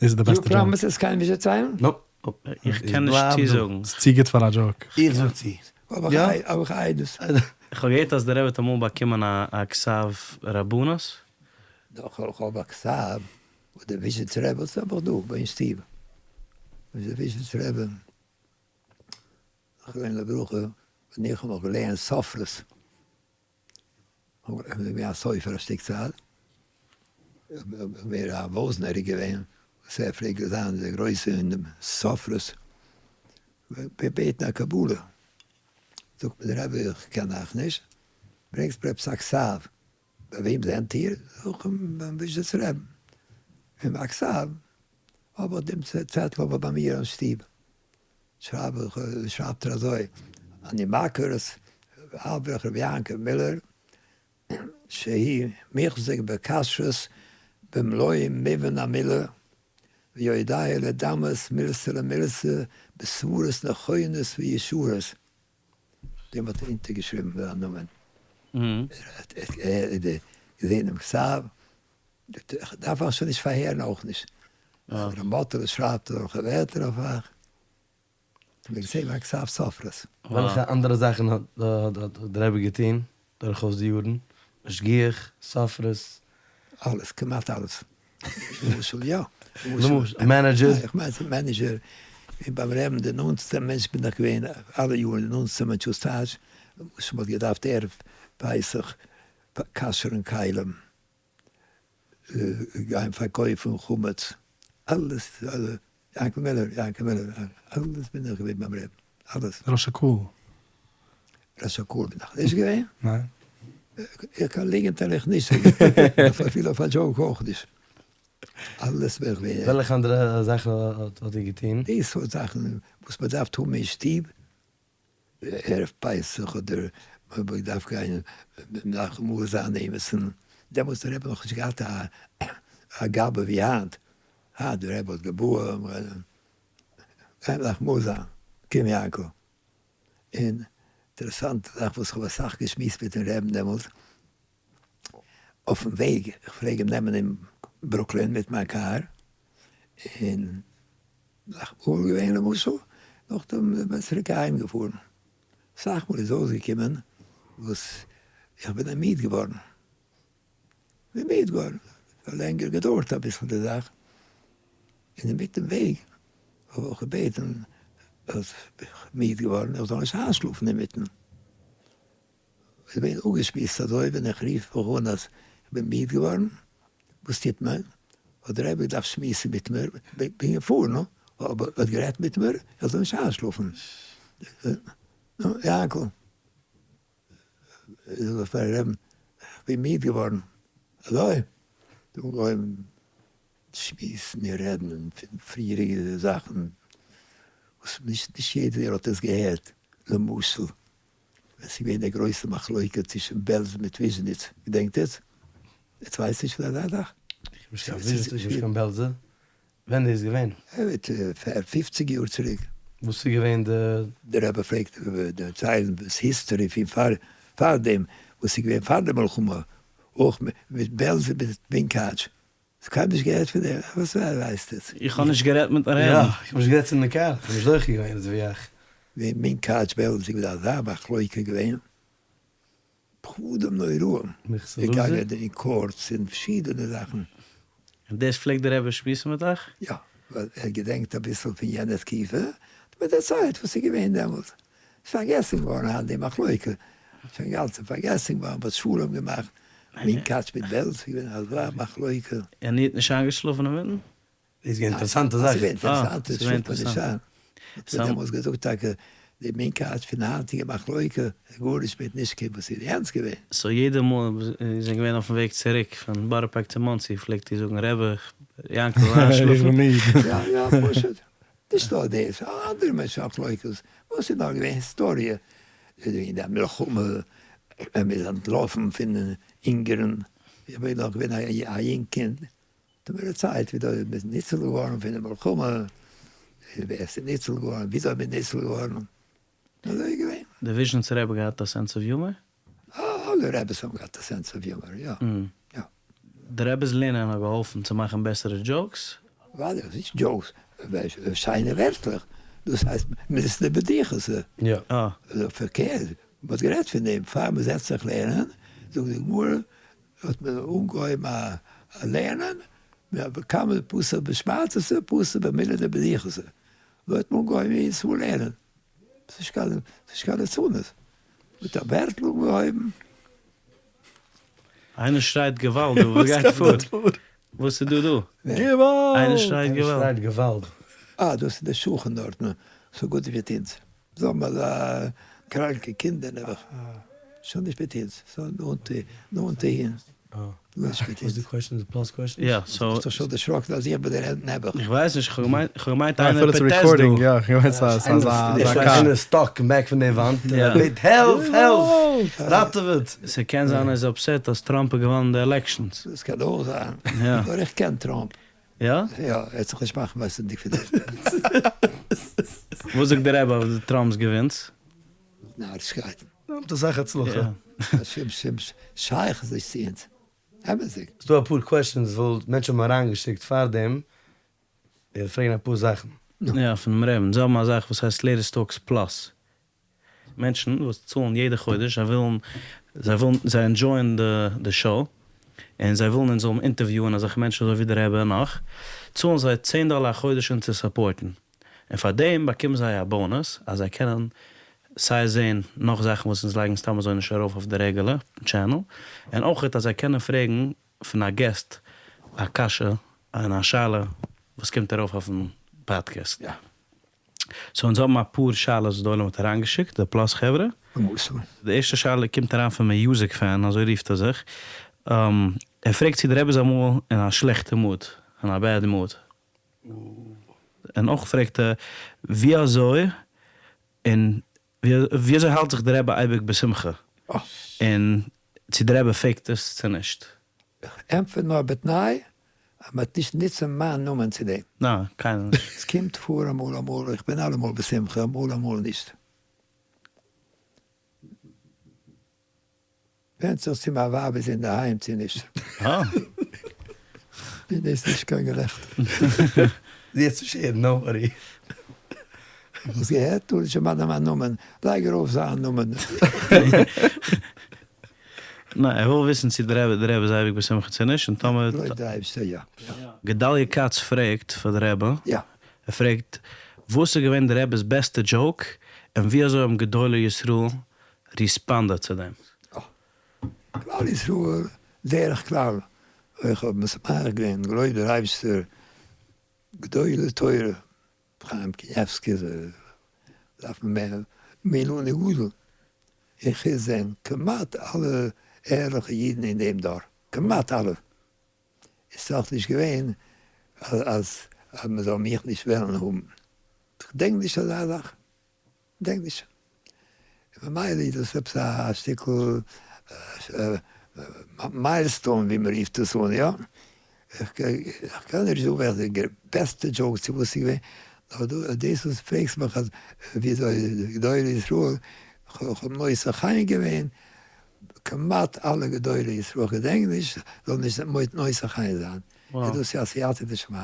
איז די בעסטע you joke. promise עס קיינעם נישט דערציילן? nope. איך קען נישט צוזאגן. ס'איז צו גוט פאר א joke. איך זאג צו. האב איך עדות. איך האב געהערט אז דער רבי האט אמאל באקומען א כתב רבנות. דאך איך האב א כתב וואס דער וויזשניצער רבי האט האב איך דא ביי אין שטוב. וואס דער וויזשניצער רבי זכרונו לברכה ווען איך האב נאך געלערנט סופרות. איך בין געווען א סופר א שטיק צייט, ווער א וואזנער איז געווען, וואס ער פלעגט זיין דער גרויסע אין דעם סופרות, בעטן א קבלה, זאגט מיר דער רבי איך קען אייך נישט, ברענגסט מיר עפעס א כתב, ביי וועם זענט איר? זאג איך אים ביים וויזשניצער רבין, און א כתב האב איך דעם צעטל אבער ביי מיר אין שטוב. שרייב איך, שרייבט ער אזוי, אני מכיר את האברך רבי יעקב מילער שהי' מוחזק בכשרות במלוא מובן המילה ויודע לדמות מילתא למילתא בסברות נכונות וישרות, דעם האט ער אונטערגעשריבן זיין נאמען, ער האט געזען דעם כתב, דארף איך שוין נישט פארהערן אויך נישט. ר' מאטעלע שרייבט אזעלכע ווערטער אויף אייך. כ'בין געזען ביי כתב סופרות. וועלכע אנדערע זאכן האט דער רבי געטון דורכאויס די יארן? משגיח, סופרות? אלעס, כמעט אלעס. למשל יא. למשל, manager? איך מיין manager. און ביים רעבן די נאנטסטע מענטש בין איך געווען אלע יארן די נאנטסטע מענטש וואס טייטש וואס מ'האט געדארפט ערב פסח כשר'ן כלים גיין פארקויפן חמץ אלעס יענקל מילער יענקל מילער אלעס בין איך געווען ביים רעבן אלעס. ראש הקהל. ראש הקהל בין איך נישט געווען. ניין. איך קיין ליגענט וועל איך נישט זאגן אפילו אויף א joke אויך נישט. אלעס בין איך געווען. וועלכע אנדערע זאכן האט איר געטון? די סארט זאכן וואס מען דארף האבן אין שטוב ערב פסח אדער מען האט געדארפט גיין נאכאמאל זיין עימיצן, דעמאלטס האט דער רבי נאכנישט געהאט א גבאי ווי היינט, היינט דער רבי האט גבאים, גיין נאכאמאל זיין, קום יענקל. און אינטערעסאנטע זאך וואס כ'האב אסאך געשמועסט מיטן רעבן דעמאלטס, אויפן וועג, איך פלעג אים נעמען אין ברוקלין מיט מיין קאר, און נאכאמאל געווען למשל, נאכדעם איז מען צוריק אהיים געפארן, אסאך מאל איז אויסגעקומען וואס איך בין מיד געווארן, בין מיד געווארן, ס'האט לענגער געדויערט אביסל די זאך, און אינמיטן וועג האב איך געבעטן אז איך בין מיד געווארן איך זאל נישט איינשלאפן אינמיטן. איך בין אפגעשמועסט אזוי ווען איך רוף מיך אן אז איך בין מיד געווארן, וואס טוט מען? האט דער רבי געדארפט שמועסן מיט מיר, בין געפארן, אבער האט גערעדט מיט מיר איך זאל נישט איינשלאפן. נו, יענקל, זאג איך פארן רבי'ן, איך בין מיד געווארן, אזוי? האט אנגעהויבן שמועסן און רעדן פון פריעריגע זאכן וואס נישט יעדער האט עס געהערט, למשל ווען ס'איז געווען די גרויסע מחלוקה צווישן בעלז מיט וויזשניץ, געדענקט עטס? עטס ווייסט נישט פון אזא זאך? איך בין נישט קיין וויזשניצער, איך בין נישט קיין בעלזער. ווען איז דאס געווען? פופציג יאר צוריק. וואס איז געווען די. די רבי פלעגט דערציילן דאס history פון פאר פארדעם, וואס איז געווען פאר די מלחמה, אויך מיט בעלז און מיט מונקאטש. האסט קיינמאל נישט געהערט פון דעם? וואס ווייסט עטס? איך האב נישט גערעדט מיטן רעבן. יא, איך האב נישט גערעדט אין די קאר, איך בין נישט זוכה געווען אזוי ווי אייך. ווען מונקאטש בעלז איז געווען אזא מחלוקה געווען, פחדים נוראים, געגאנגען אין courts און פארשידענע זאכן. און דאס פלעגט דער רבי שמועסן מיט אייך? יא, ווייל ער געדענקט אביסל פון יענע תקופה, האט מיר דערציילט וואס איז געווען דעמאלט. ס'איז פארגעסן געווארן היינט די מחלוקה, שוין אינגאנצן פארגעסן געווארן, מ'האט שלום געמאכט, מונקאטש מיט בעלז איז געווען אזא מחלוקה. און איר האט נישט איינגעשלאפן אינמיטן? איז געווען אינטערעסאנטע זאך. ס'איז געווען אינטערעסאנט, עס שלאפט מען נישט איין. האט מיר דעמאלטס געזאגט טאקע די מונקאטש פון די היינטיגע מחלוקה איז גארנישט מיט נישט קיין וואס איז יענץ געווען. so יעדע מאל איר זענט געווען אויפן וועג צוריק פון בארא פארק צו מאנסי פלעגט איר זאגן רבי יענקל זאל איינשלאפן? יא יא פשוט. נישט נאר דאס, אנדערע מענטשן מחלוקת, וואס איז נאר געווען היסטאריע, וועגן די מלחמה, ווען מ'איז אנטלאפן פון אונגערן, איך בין נאך געווען א יונג קינד, האט מיר דערציילט וויאזוי מ'איז ניצול געווארן פון די מלחמה, ווער ס'איז ניצול געווארן, וויאזוי מ'איז ניצול געווארן, אזוי איז געווען. די וויזשניצער רבי געהאט א sense of humor? אלע רביס האבן געהאט א sense of humor, יא. יא. די רבי'ס לערנען האט געהאלפן צו מאכן בעסערע jokes? אוודאי, נישט jokes, שיינע ווערטלעך, דאס הייסט מילתא דבדיחותא. יא. פארקערט, מען האט גערעדט פון דעם פאר מען זעצט זיך לערנען, זאגט די גמרא, האט מען אנגעהויבן א לערנען, כמה דפתח בשמעתתא פתח במילי דבדיחותא, אזוי האט מען אנגעהויבן יעדעס מאל לערנען. ס'איז נישט קיין ליצנות. מיט א ווערטל אנגעהויבן. איינער שרייט געוואלד דא, וואס גייט פאר? וואס איז דא דא? געוואלד! איינער שרייט געוואלד. איינער שרייט געוואלד. אה, דאס איז דער שכן דארטן, ס'איז גוט מיט אונז. זיי האבן אזא קראנקע קינדער נעבעך. ס'איז נישט מיט אונז, ס'איז נאנטע אהין. וואס איז די question? די plus question? יא, so. ביסט דאך שוין דערשראקן אז איך בין דער נעבעך. איך ווייס נישט, כ'האב געמיינט איינער protest דא. יא, כ'האב געמיינט ס'איז א קאר. איינער איז stuck אין back פון די וואנט און ער בעט העלף! העלף! ראטעוועט! ס'קען זיין ער איז upset אז טראמפ האט געוואנען די elections. דאס קען אויך זיין. נאר איך קען טראמפ. יא? יא, ער וועט זיך נישט מאכן ווייסענדיג פון דעם. וואס זאגט דער רבי אויף די טראמפ'ס געווינס? נארישקייטן. נעמט אסאך הצלחה. קיין שום שייכות נישט צו אונז. אמת'דיג. ס'דא אפאר questions וואס מענטשן האבן אריינגעשיקט פארדעם, איך פרעגן אפאר זאכן. יא, פונעם רעבען. זיי האבן א זאך וואס הייסט לעיטעסט Talks Plus. מענטשן וואס צאלן יעדע חודש, זיי ווילן, זיי ווילן, זיי enjoy ען די show, און זיי ווילן אונז זאלן אינטערוויוען אזעלכע מענטשן אזוי ווי די רבי און נאך, צאלן זיי צען דאלער א חודש אונז צו support ן. און פאר דעם באקומען זיי א bonus אז זיי קענען סיי זעהן נאך זאכן וואס אונז לייגן סתם אזוי נישט ארויף אויף די רעגולער channel, און אויכעט אז זיי קענען פרעגן פון א guest א קשיא און א שאלה וואס קומט ארויף אויפן פאדקעסט. so אונז האבן אפאר שאלות וואס די עולם האט אריינגעשיקט, די Plus חברה. די ערשטע שאלה קומט אריין פון Music Fan, אזוי רופט ער זיך. ער פרעגט צו די רבי איז אמאל אין א שלעכטע mood, אין א bad mood. און אויך פרעגט ער ווי אזוי און ווי אזוי האלט זיך די רבי אייביג בשמחה, און צו די רבי fake ט עס צו נישט. איך ענטפער נאר בתנאי אז מ'וועט נישט נוצן מיין נאמען צו דעם. ניין, קיינער נישט. עס קומט פאר אמאל אמאל, איך בין אלעמאל בשמחה, אמאל אמאל נישט. ווענדט זיך צו מיין ווייב איז אינדערהיים צו נישט. אה. און דאס איז נישט קיין געלעכטער. זי וועט נישט הערן, no worry. האסט געהערט? טאר נישט דערמאנען מיין נאמען, לייג ארויף זיין נאמען. ניין, ער וויל וויסן צו די רבי די רבי איז אייביג בשמחה צו נישט, און טאמער. לויט די אייבערשטער יא. גדליה כץ פרעגט פאר די רבי, יא. ער פרעגט, וואס איז געווען די רבי'ס בעסטע joke, און ווי אזוי האבן גדולי ישראל responded צו דעם? אה. כלל ישראל דרך כלל, איך האב משמח געווען, געלויבט דער אייבערשטער, גדולי תורה, חיים קניבסקי דארף מען מער מי לנו גדול, איך זען כמעט אלע ערליכע אידן אין דעם דור, כמעט אלע, איז דאך נישט געווען אז מען זאל מיך נישט וועלן האבן, כ'דענק נישט אזא זאך. כ'דענק נישט. ממילא איז דאס עפעס א שטיקל milestone ווי מען רופט עס אן, יא? איך קען נישט זאגן וועלכע די בעסטע joke צו וואס ס'איז געווען, נאר דאס וואס פרעגסט מיך אז וויאזוי גדולי ישראל, כ'האב נושא חן געווען כמעט אלע גדולי ישראל, כ'געדענק נישט, זאל נישט נושא חן זיין, איז דאס יא סייעתא דשמיא,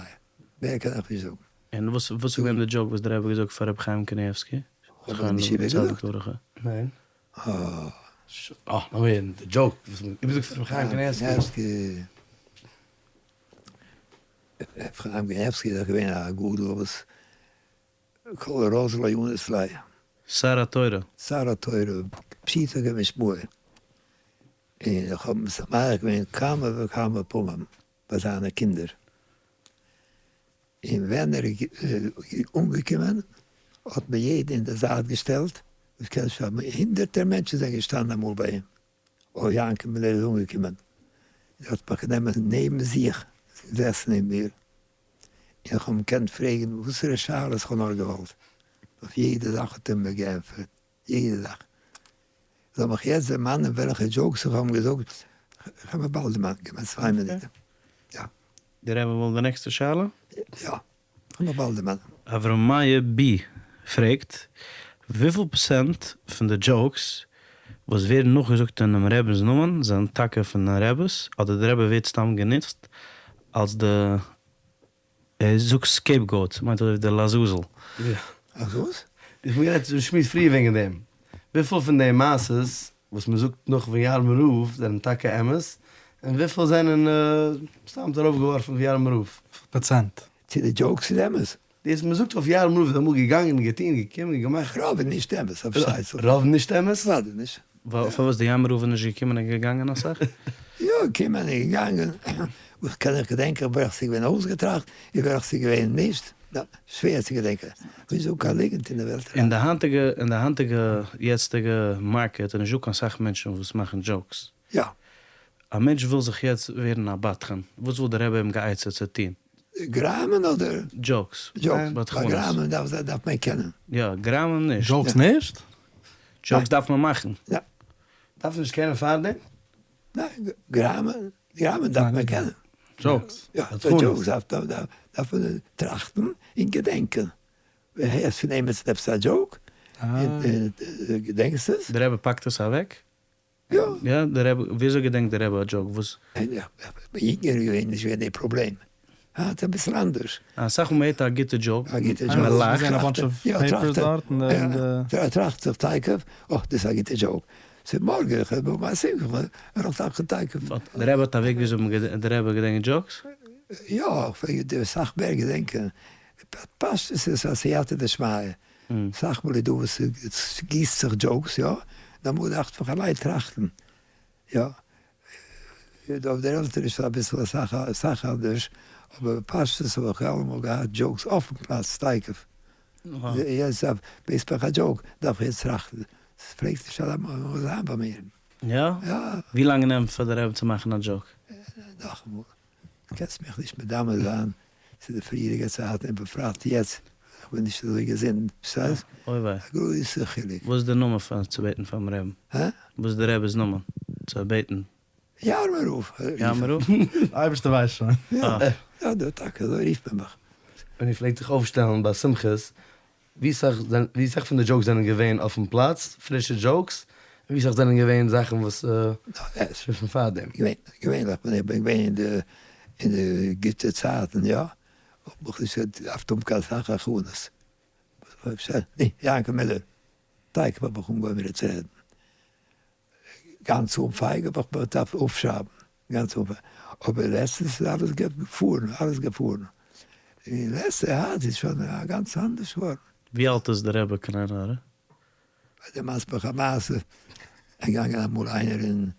מער קען איך נישט זאגן. און וואס איז געווען די joke וואס די רבי האט געזאגט פאר רבי חיים קניבסקי? האב איך נישט איבערגעזאגט? ניין. אה, לאמיר הערן די joke וואס מ'האט איבערגעזאגט פאר רבי חיים קניבסקי. רבי חיים קניבסקי איז דאך געווען א גדול וואס כל רז לא ינוס ליה. שר התורה. שר התורה, פשוטו כמשמעו. און איך האב משמח געווען כמה וכמה פעמים ביי זיינע קינדער. און ווען ער איז אנגעקומען האט מען יעדן אין די זייט געשטעלט, וואס קען נישט האבן, הונדערטער מענטשן זענען געשטאנען אמאל ביי אים, אוי יענקל ווען ער איז אנגעקומען, ער האט מיך גענומען נעבן זיך, געזעסן נעבן מיר, און איך האב אים געקענט פרעגן וואסערע שאלות איך האב נאר געוואלט, אויף יעדע זאך האט ער מיר געענטפערט, יעדע זאך. זאל מיך יעצט דערמאנען וועלכע jokes איך האב אים געזאגט, איך האב מיר באלד דערמאנט, גיב מיר צוויי מינוט. יא. די רבי וויל די נעקסטע שאלה? יא, איך האב מיר באלד דערמאנט. אברהם מאיר ב פרעגט, וויפיל פראצענט פון די jokes וואס ווערן נאכגעזאגט אינעם רבינ'ס נאמען זענען טאקע פון די רבי'ס, אדער די רבי ווערט סתם גענוצט אלס די ער זאגט scapegoat, מיינט אזוי ווי די לעזאזל. יא. אז וואס? איך האב גערעדט שמועס פריער וועגן דעם. וויפיל פון די מעשות וואס מען זאגט נאך פון יארמער רב זענען טאקע אמת, און וויפיל זענען סתם ארויפגעווארפן פון יארמער רב? פראצענט. צו די jokes איז אמת? דאס מען זאגט אויף יארמער רב איז אמאל געגאנגען און געטון געקומען געמאכט. רוב איז נישט אמת, פארשטייט זיך. רוב נישט אמת? אוודאי נישט. פארוואס די יארמער רב איז נישט געקומען און געגאנגען אסאך? יא, געקומען און געגאנגען, וואס קען איך געדענקען וועלכע ס'איז געווען אויסגעטראכט און וועלכע ס'איז געווען נישט, שווער צו געדענקען, נישט דא קיין ליגנט אין די וועלט אריין. אין די היינטיגע אין די היינטיגע יעצטיגע market איז נישטא קיין סאך מענטשן וואס מאכן jokes. יא. א מענטש וויל זיך יעצט ווערן א בדחן, וואס וואלט די רבי אים גע'עצה'ט צו טון? גראמען אדער? jokes. jokes. ביי גראמען דארף דארף מען קענען. יא, גראמען נישט. jokes נישט? jokes דארף מען מאכן. יא. דארף נישט קענען פארדעם? ניין, גראמען, גראמען דארף מען קענען. jokes. יא, jokes דארף מען טראכטן און געדענקען. הערסט פון עימיצן עפעס א joke, און געדענקסט עס. די רבי פאקט עס אוועק? יא. יא, די רבי, וויאזוי געדענקט די רבי א joke? וואס? איך בין יונגער געווען נישט געווען די פראבלעם, היינט אביסל אנדערש. אסאך מאל מ'הערט א גוטע joke, א גוטע joke, מ'לאכט, יא, טראכט זיך תיכף, אה דאס איז א גוטע joke, ס'איז מארגן איך האב מיין שמחה, ער האט טאקע תיכף. די רבי האט א וועג וויאזוי די רבי געדענקט jokes? יא, איך פלעג אסאך מער געדענקען. פשטות איז א סייעתא דשמיא, אסאך מאל איז דא וואס ס'גיסט זיך jokes יא, און אמאל דארף מען אליין טראכטן יא, אויף דער עלטער איז שוין אביסל אסאך אסאך אנדערש, אבער בפשטות האב איך אלעמאל געהאט jokes אויפן פלאץ תיכף, יעצט דארף בעסט מיך א joke דארף איך יעצט טראכטן, ס'פלעגט נישט אלעמאל זיין ביי מיר. יא? יא. ווי לאנג נעמט פאר די רבי צו מאכן א joke? נאכאמאל, קענסט מיך נישט מדמה זיין צו די פריעריגע צייטן און בפרט יעצט, איך בין נישט אזוי געזונט, פארשטייסט? אוי וויי. א גרויסע חילוק. וואס איז די נאמען פאר צו בעטן פארן רעבן? הא? וואס איז די רעבעס נאמען צו בעטן? יארמער רב. יארמער רב? אייבערשטער ווייסט שוין. יא, יא, דא טאקע אזוי רופט מען מיך. ווען איר פלעגט זיך אויפשטעלן ביי שמחות, ווי סאך ווי סאך פון די jokes זענען געווען אויפן פלאץ, פרישע jokes, און ווי סאך זענען געווען זאכן וואס שוין פון פארדעם? געווענליך ווען איך בין געווען אין די אין די גוטע צייטן יא, האב איך נישט געדארפט האבן קיין סאך הכנות. יענקל מילער, תיכף האב איך אנגעהויבן צו רעדן. גאנץ אנפאנג האב איך געדארפט אויפשרייבן, גאנץ אנפאנג, אבער לעצטנס איז אלעס געפארן, אלעס געפארן, און לעצטע היינט איז שוין גאנץ אנדערש געווארן. ווי אלט איז די רבי קיין עין הרע? דו מאכסט מיך א מעשה, איז געגאנגען אמאל איינער אין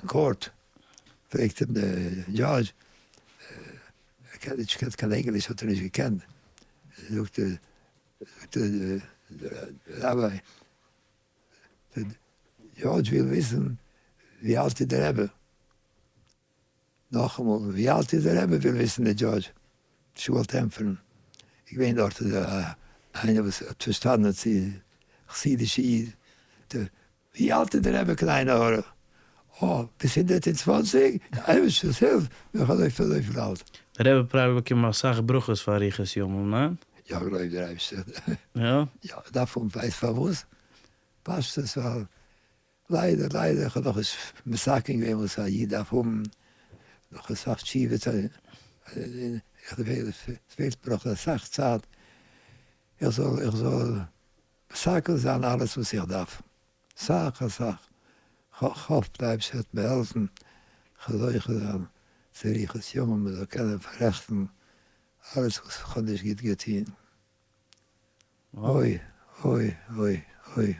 court, פרעגט אים די judge, ער קען נישט קיין ענגליש האט ער נישט געקענט, זאגט ער, זאגט ער ראביי, די judge וויל וויסן ווי אלט איז די רבי. נאכאמאל ווי אלט איז די רבי וויל וויסן די judge. נישט געוואלט ענטפערן. איז געווען דארט איינער וואס האט פארשטאנען צו חסידישע איד. ווי אלט איז די רבי קיין עין הרע? אה, ביז 120? אייבערשטער'ס הילף בין איך אזויפיל אלט. די רבי probably באקומען אסאך ברכות פאר אריכות ימים, ניין? יא געלויבט דער אייבערשטער. יא? יא, דארף האבן ווייסט פארוואס? פשטות ווייל ליידער ליידער איך האב נאך נישט מתקן געווען וואס א איד דארף האבן, נאך אסאך תשובה צו עס פעלט מיר נאך אסאך צייט איך זאל איך זאל מתקן זיין אלעס וואס איך דארף, אסאך אסאך, כ'האף די אייבערשטער וועט מיר העלפן כ'זאל זוכה זיין צו אריכות ימים מען זאל קענען פאררעכטן אלעס וואס איך האב נישט גוט געטון. אוי אוי אוי אוי.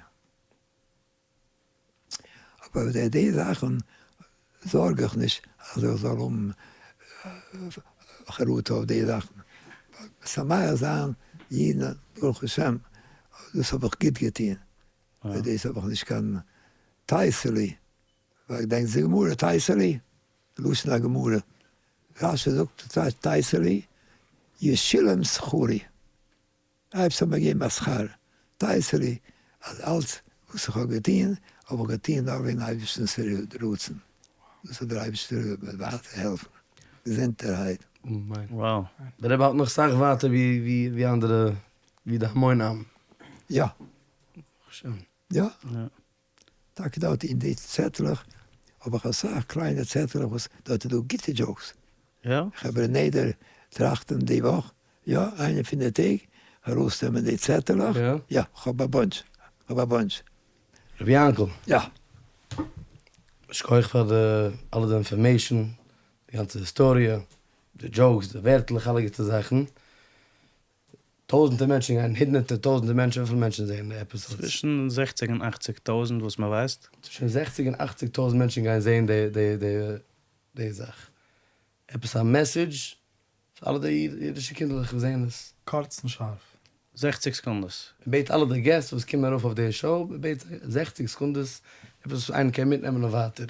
אבער די די זאכן זארג איך נישט אז איך זאל האבן חרטה אויף די זאכן. משמח זיין אידן ברוך השם דאס האב איך גוט געטון. אויף דאס האב איך נישט קיין טייסעלי. ווייל געדענקסט די גמרא טייסעלי? לשון הגמרא. רשי זאגט תעשה לי ישולם שכרי, אייבערשטער האט מיר געגעבן א שכר, תעשה לי, אז אלץ וואס איך האב געטון, האב איך געטון נאר וועגן אייבערשטנ'ס רצון, דאס זאל דער אייבערשטער מיר ווייטער העלפן, געזונטערהייט. אמן. Wow. דער רבי האלט נאך סאך ווייטער ווי אנדערע, ווי די המון עם. יא. ברוך השם. יא. טאקע דארט אין די צעטלעך האב איך אסאך קליינע צעטלעך וואס דארט איז דא גוטע jokes. יא? איך האב נדר טראכטען די וואך, יא איינע פון די טעג ארויסנעמען די צעטעלעך, יא כ'האב א bunch, כ'האב א bunch. רבי יענקל. יא. שכוח פאר די אלע די information, די גאנצע היסטאריע, די jokes, די ווערטלעך, אלע גוטע זאכן. טויזענטער מענטשן גייען, הונדערטער טויזענטער מענטשן, וויפיל מענטשן זעען די episodes? צווישן זעכציג און אכציג טויזענט וואס מען ווייסט. צווישן זעכציג און אכציג טויזענט מענטשן גייען זעען די זאך. עפעס א message פאר אלע די אידישע קינדערלעך וואס זעען עס. קורץ און שארף. זעכציג סעקונדעס. מען בעט אלע די guests וואס קומען ארויף אויף די show, מען בעט זיי זעכציג סעקונדעס, עפעס וואס איינער קען מיטנעמען אויף ווייטער.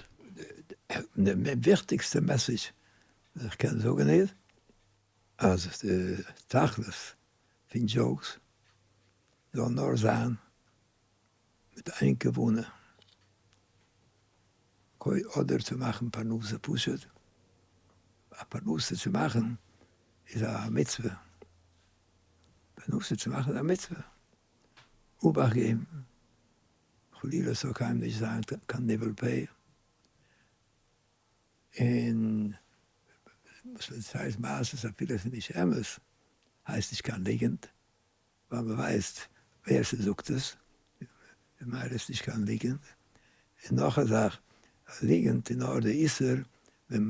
די וויכטיגסטע message וואס איך קען זאגן איז, אז די תכלית פון jokes זאל נאר זיין מיט איין כוונה, אדער צו מאכן פרנסה פשוט, א פרנסה צו מאכן איז א מצוה, פרנסה צו מאכן איז א מצוה, אבאכט געבן חלילה ס'זאל קיינעם נישט זיין קיין ניבול פה. און וואס מען דערציילט מעשות אפילו עס איז נישט אמת הייסט נישט קיין ליגענט ווייל מען ווייסט ווער ס'זאגט עס ממילא איז נישט קיין ליגענט, און נאך א זאך א ליגענט איז נאר די איסור ווען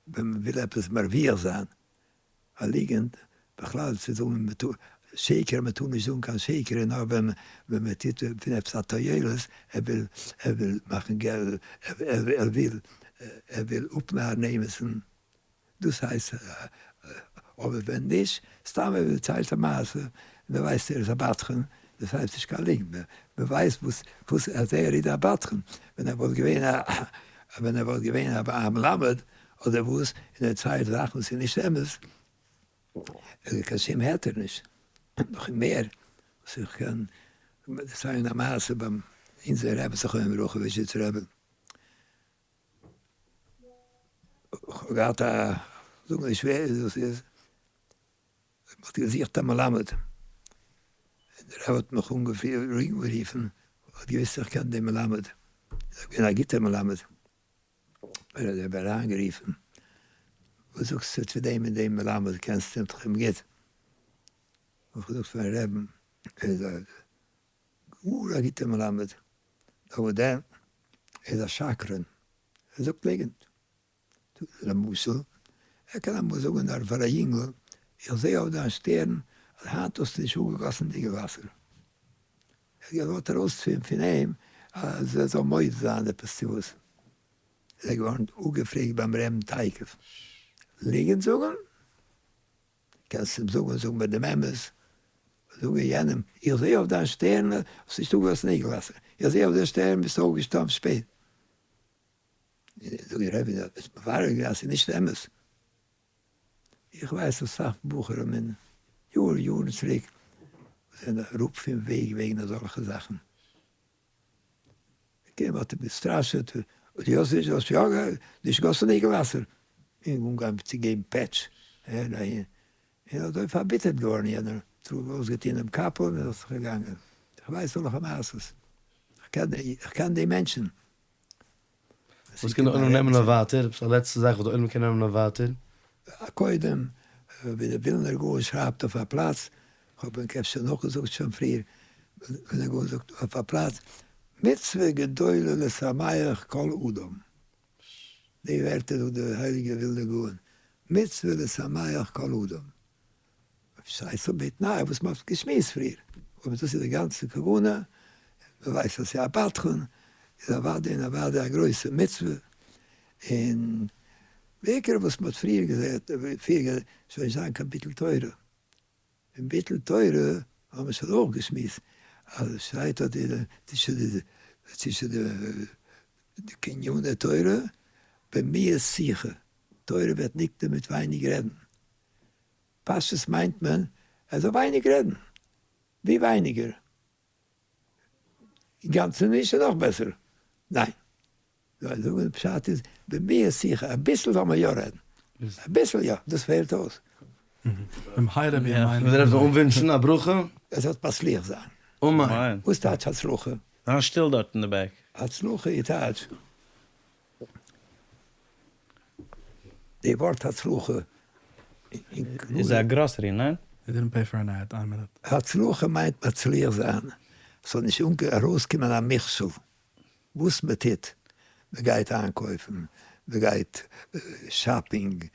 מען וויל עפעס מרוויח זיין, א ליגענט. בכלל צו זאגן מען טאר שקר מען טאר נישט זאגן קיין שקר און נאר ווען ווען מען טוט פון עפעס א תועלת ער וויל ער וויל מאכן געלט ער וויל ער וויל אפנארן עימיצן דאס הייסט אבער ווען נישט סתם ער דערציילט א מעשה און מען ווייסט ער איז א בדחן דאס הייסט נישט קיין ליגנט מען ווייסט וואס וואס אז ער איז א בדחן ווען ער וואלט געווען א ווען ער וואלט געווען א מלמד אדער וואס און ער דערציילט זאכן וואס איז נישט אמת איז קיין שום היתר נישט. נאך מער וואס איך קען דערציילן א מעשה ביים אונזער רבי זכרונו לברכה וויזשניצער רבי. כ'האב געהאט א, זאג נישט ווער דאס איז, מ'האט געזוכט א מלמד, און דער רבי האט מיך אנגערופן, האט געוויסט איך קען דעם מלמד, איז געווען א גוטער מלמד, האט דער רבי אריינגערופן, וואס זאגסטו צו דעם און דעם מלמד, קענסט אים דאך אים גוט? האב איך געזאגט פארן רעבן, ער איז א גאר א גוטער מלמד, אבער דער איז א שקרן, ער זאגט ליגנט. למשל, ער קען אמאל זאגן נאר פאר א יונגל, איך זעה אויף דיין שטערן אז היינט האסטו נישט אפגעגאסן די וואסער. ער האט געוואלט ארויסציען פון אים אז ער זאל מודה זיין עפעס צו וואס. איז ער געווארן אפגעפרעגט ביים רעבן תיכף. ליגנט זאגן? קענסט אים זאגן זאג מיר דעם אמת, זאג יענעם, איך זעה אויף דיין שטערן האסט נישט אפגעגאסן נעגל וואסער, איך זעה אויף דיין שטערן ביסט אויפגעשטאנען שפעט. זאג איך רבי האסט מברר געווען אז ס'איז נישט אמת? איך ווייס אסאך בחורים אין יארן יארן צוריק וואס זענען אראפ פון וועג וועגן אזאלכע זאכן. כן, מ'האט אים געסטראשעט, דו האסט נישט, האסט יא נישט געגאסן נעגל וואסער, און אנגעהויבן צו געבן פעטש, אהער אהין, און אזוי פארביטערט געווארן יענער, האט אויסגעטון דעם קאפל און איז זיך געגאנגען. איך ווייס אזעלכע מעשות, איך קען די מענטשן. וואס קען די עולם נעמען אויף ווייטער? עפעס א לעצטע זאך וואס די עולם קען נעמען אויף ווייטער? קודם, ווי דער ווילנער גאון שרייבט אויף א פלאץ, כ'האב ענק אפשר נאכגעזאגט שוין פריער, ווילנער גאון זאגט אויף א פלאץ, מצוה גדולה לשמח כל אדם. די ווערטער זאגט דער הייליגער ווילנער גאון, מצוה לשמח כל אדם. ס'איז בתנאי וואס מ'האט געשמועסט פריער, אבער דאס איז די גאנצע כוונה, מ'ווייסט אז ס'איז א בדחן, איז אוודאי און אוודאי א גרויסע מצוה, און בעיקר וואס מ'האט פריער געזעהט, פריער ס'זאל נישט זיין קיין ביטול תורה, און ביטול תורה האבן מיר שוין אויך געשמועסט, אז עס שטייט אז די צווישן די קניני תורה במיעוט שיחה, תורה ווערט נקנה מיט ווייניג רעדן, פשטות מיינט מען ער זאל ווייניג רעדן, ווי ווייניגער, אינגאנצן נישט איז נאך בעסער, ניין, זיי זאגן פשט איז במיעוט שיחה, אביסל זאל מען יא רעדן, אביסל יא, דאס פעלט אויס. במהרה בימינו. מ'דארף זיך אנווינטשן א ברכה. עס זאל מצליח זיין. אמן. וואס טייטש הצלחה? זיין שטיל דארט אין די back. הצלחה איז טייטש די ווארט הצלחה איז א גראסערי, ניין? They didn't pay for an ad, איין מינוט. הצלחה מיינט מצליח זיין, ס'זאל נישט ארויסקומען א מכשול וואס מען טוט, מען גייט איינקויפן, מען גייט shopping,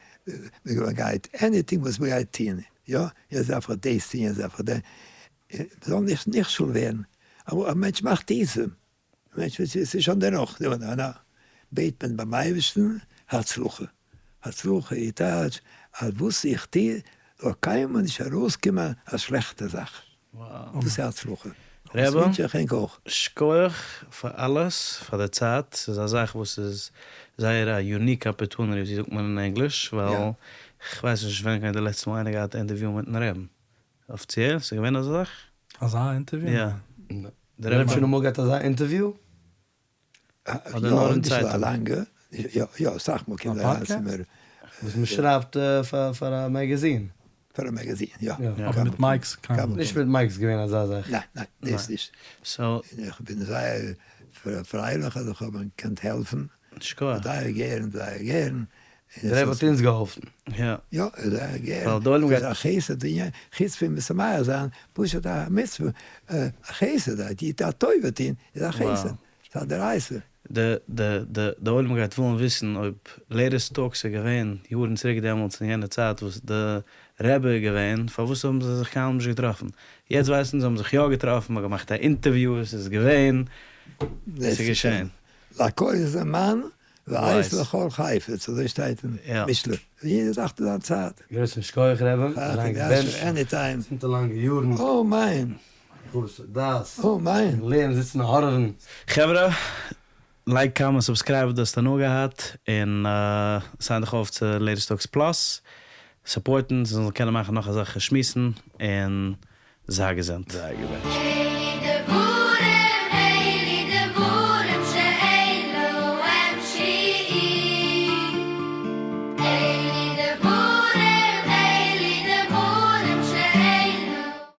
מען גייט anything וואס מען גייט טון, יא, יעצט דארף איך דאס טון, יעצט דארף איך דעם, מען זאל נישט נכשל ווערן, א מענטש מאכט טעותים, מענטש וואס איז שוין דערנאך, בעט מען ביים אייבערשטן הצלחה, הצלחה איז טייטש אז וואס איך טו זאל קיינמאל נישט ארויסקומען א שלעכטע זאך, דאס איז הצלחה, דאס ווינטש איך ענק אויך. שכוח פאר אלעס, פאר די צייט, ס'איז א זאך וואס איז זייער א unique opportunity ווי זאגט מען אין ענגליש, ווייל כ'ווייס נישט ווען די לעצטע מאל איינער געהאט א אינטערוויו מיטן רעבן, אפיציעל? ס'איז געווען אזא זאך? אזא אינטערוויו? יא. דער רבי האט שוין אמאל געהאט אזא אינטערוויו? אדער נאר אין נישט אזא צייטונג? לאנגע, יא יא אסאך מאל קומט אריין צו מיר. וואס מען שרייבט פאר א magazine. פאר א magazine יא. אבער מיט mics קיינמאל. נישט מיט mics געווען אזא זאך. ניין ניין דאס נישט. סאו. איך בין זייער פרייליך אז איך האב געקענט העלפן. שכוח. זייער גערן זייער גערן. דער רבי האט אונז געהאלפן. יא. יא, זייער גערן. ווייל די עולם גייט. ס'איז א חסד ענין, חוץ פון משמח זיין, פשוט א מצוה, א חסד, א טובה טון איז א חסד, ס'איז א דאורייתא. די די די די עולם גייט ווילן וויסן אויב Latest Talks איז געווען יארן צוריק דעמאלטס אין יענע צייט וואס די רבי איז געווען פארוואס האבן זיי זיך קיינמאל נישט געטראפן? יעצט ווייסן זיי האבן זיך יא געטראפן מ'האט געמאכט א אינטערוויו עס איז געווען עס איז געשען. לכל זמן ועת לכל חפץ, אזוי שטייט אין משלי, יעדע זאך האט זיין צייט. גרויסן שכוח רבי, אריין געבענטשט, Anytime. געזונטע לאנגע יארן. אמן. הרחבת הדעת, אמן. לערנען זיצן און הארעווען. חברה, like comment subscribe אויב דו האסט הנאה געהאט, און sign דיך אויף צו Latest Talks Plus, support אונז אונז זאלן קענען מאכן נאך אזעלכע שמועסן, און זיי געזונט. זיי געבענטשט.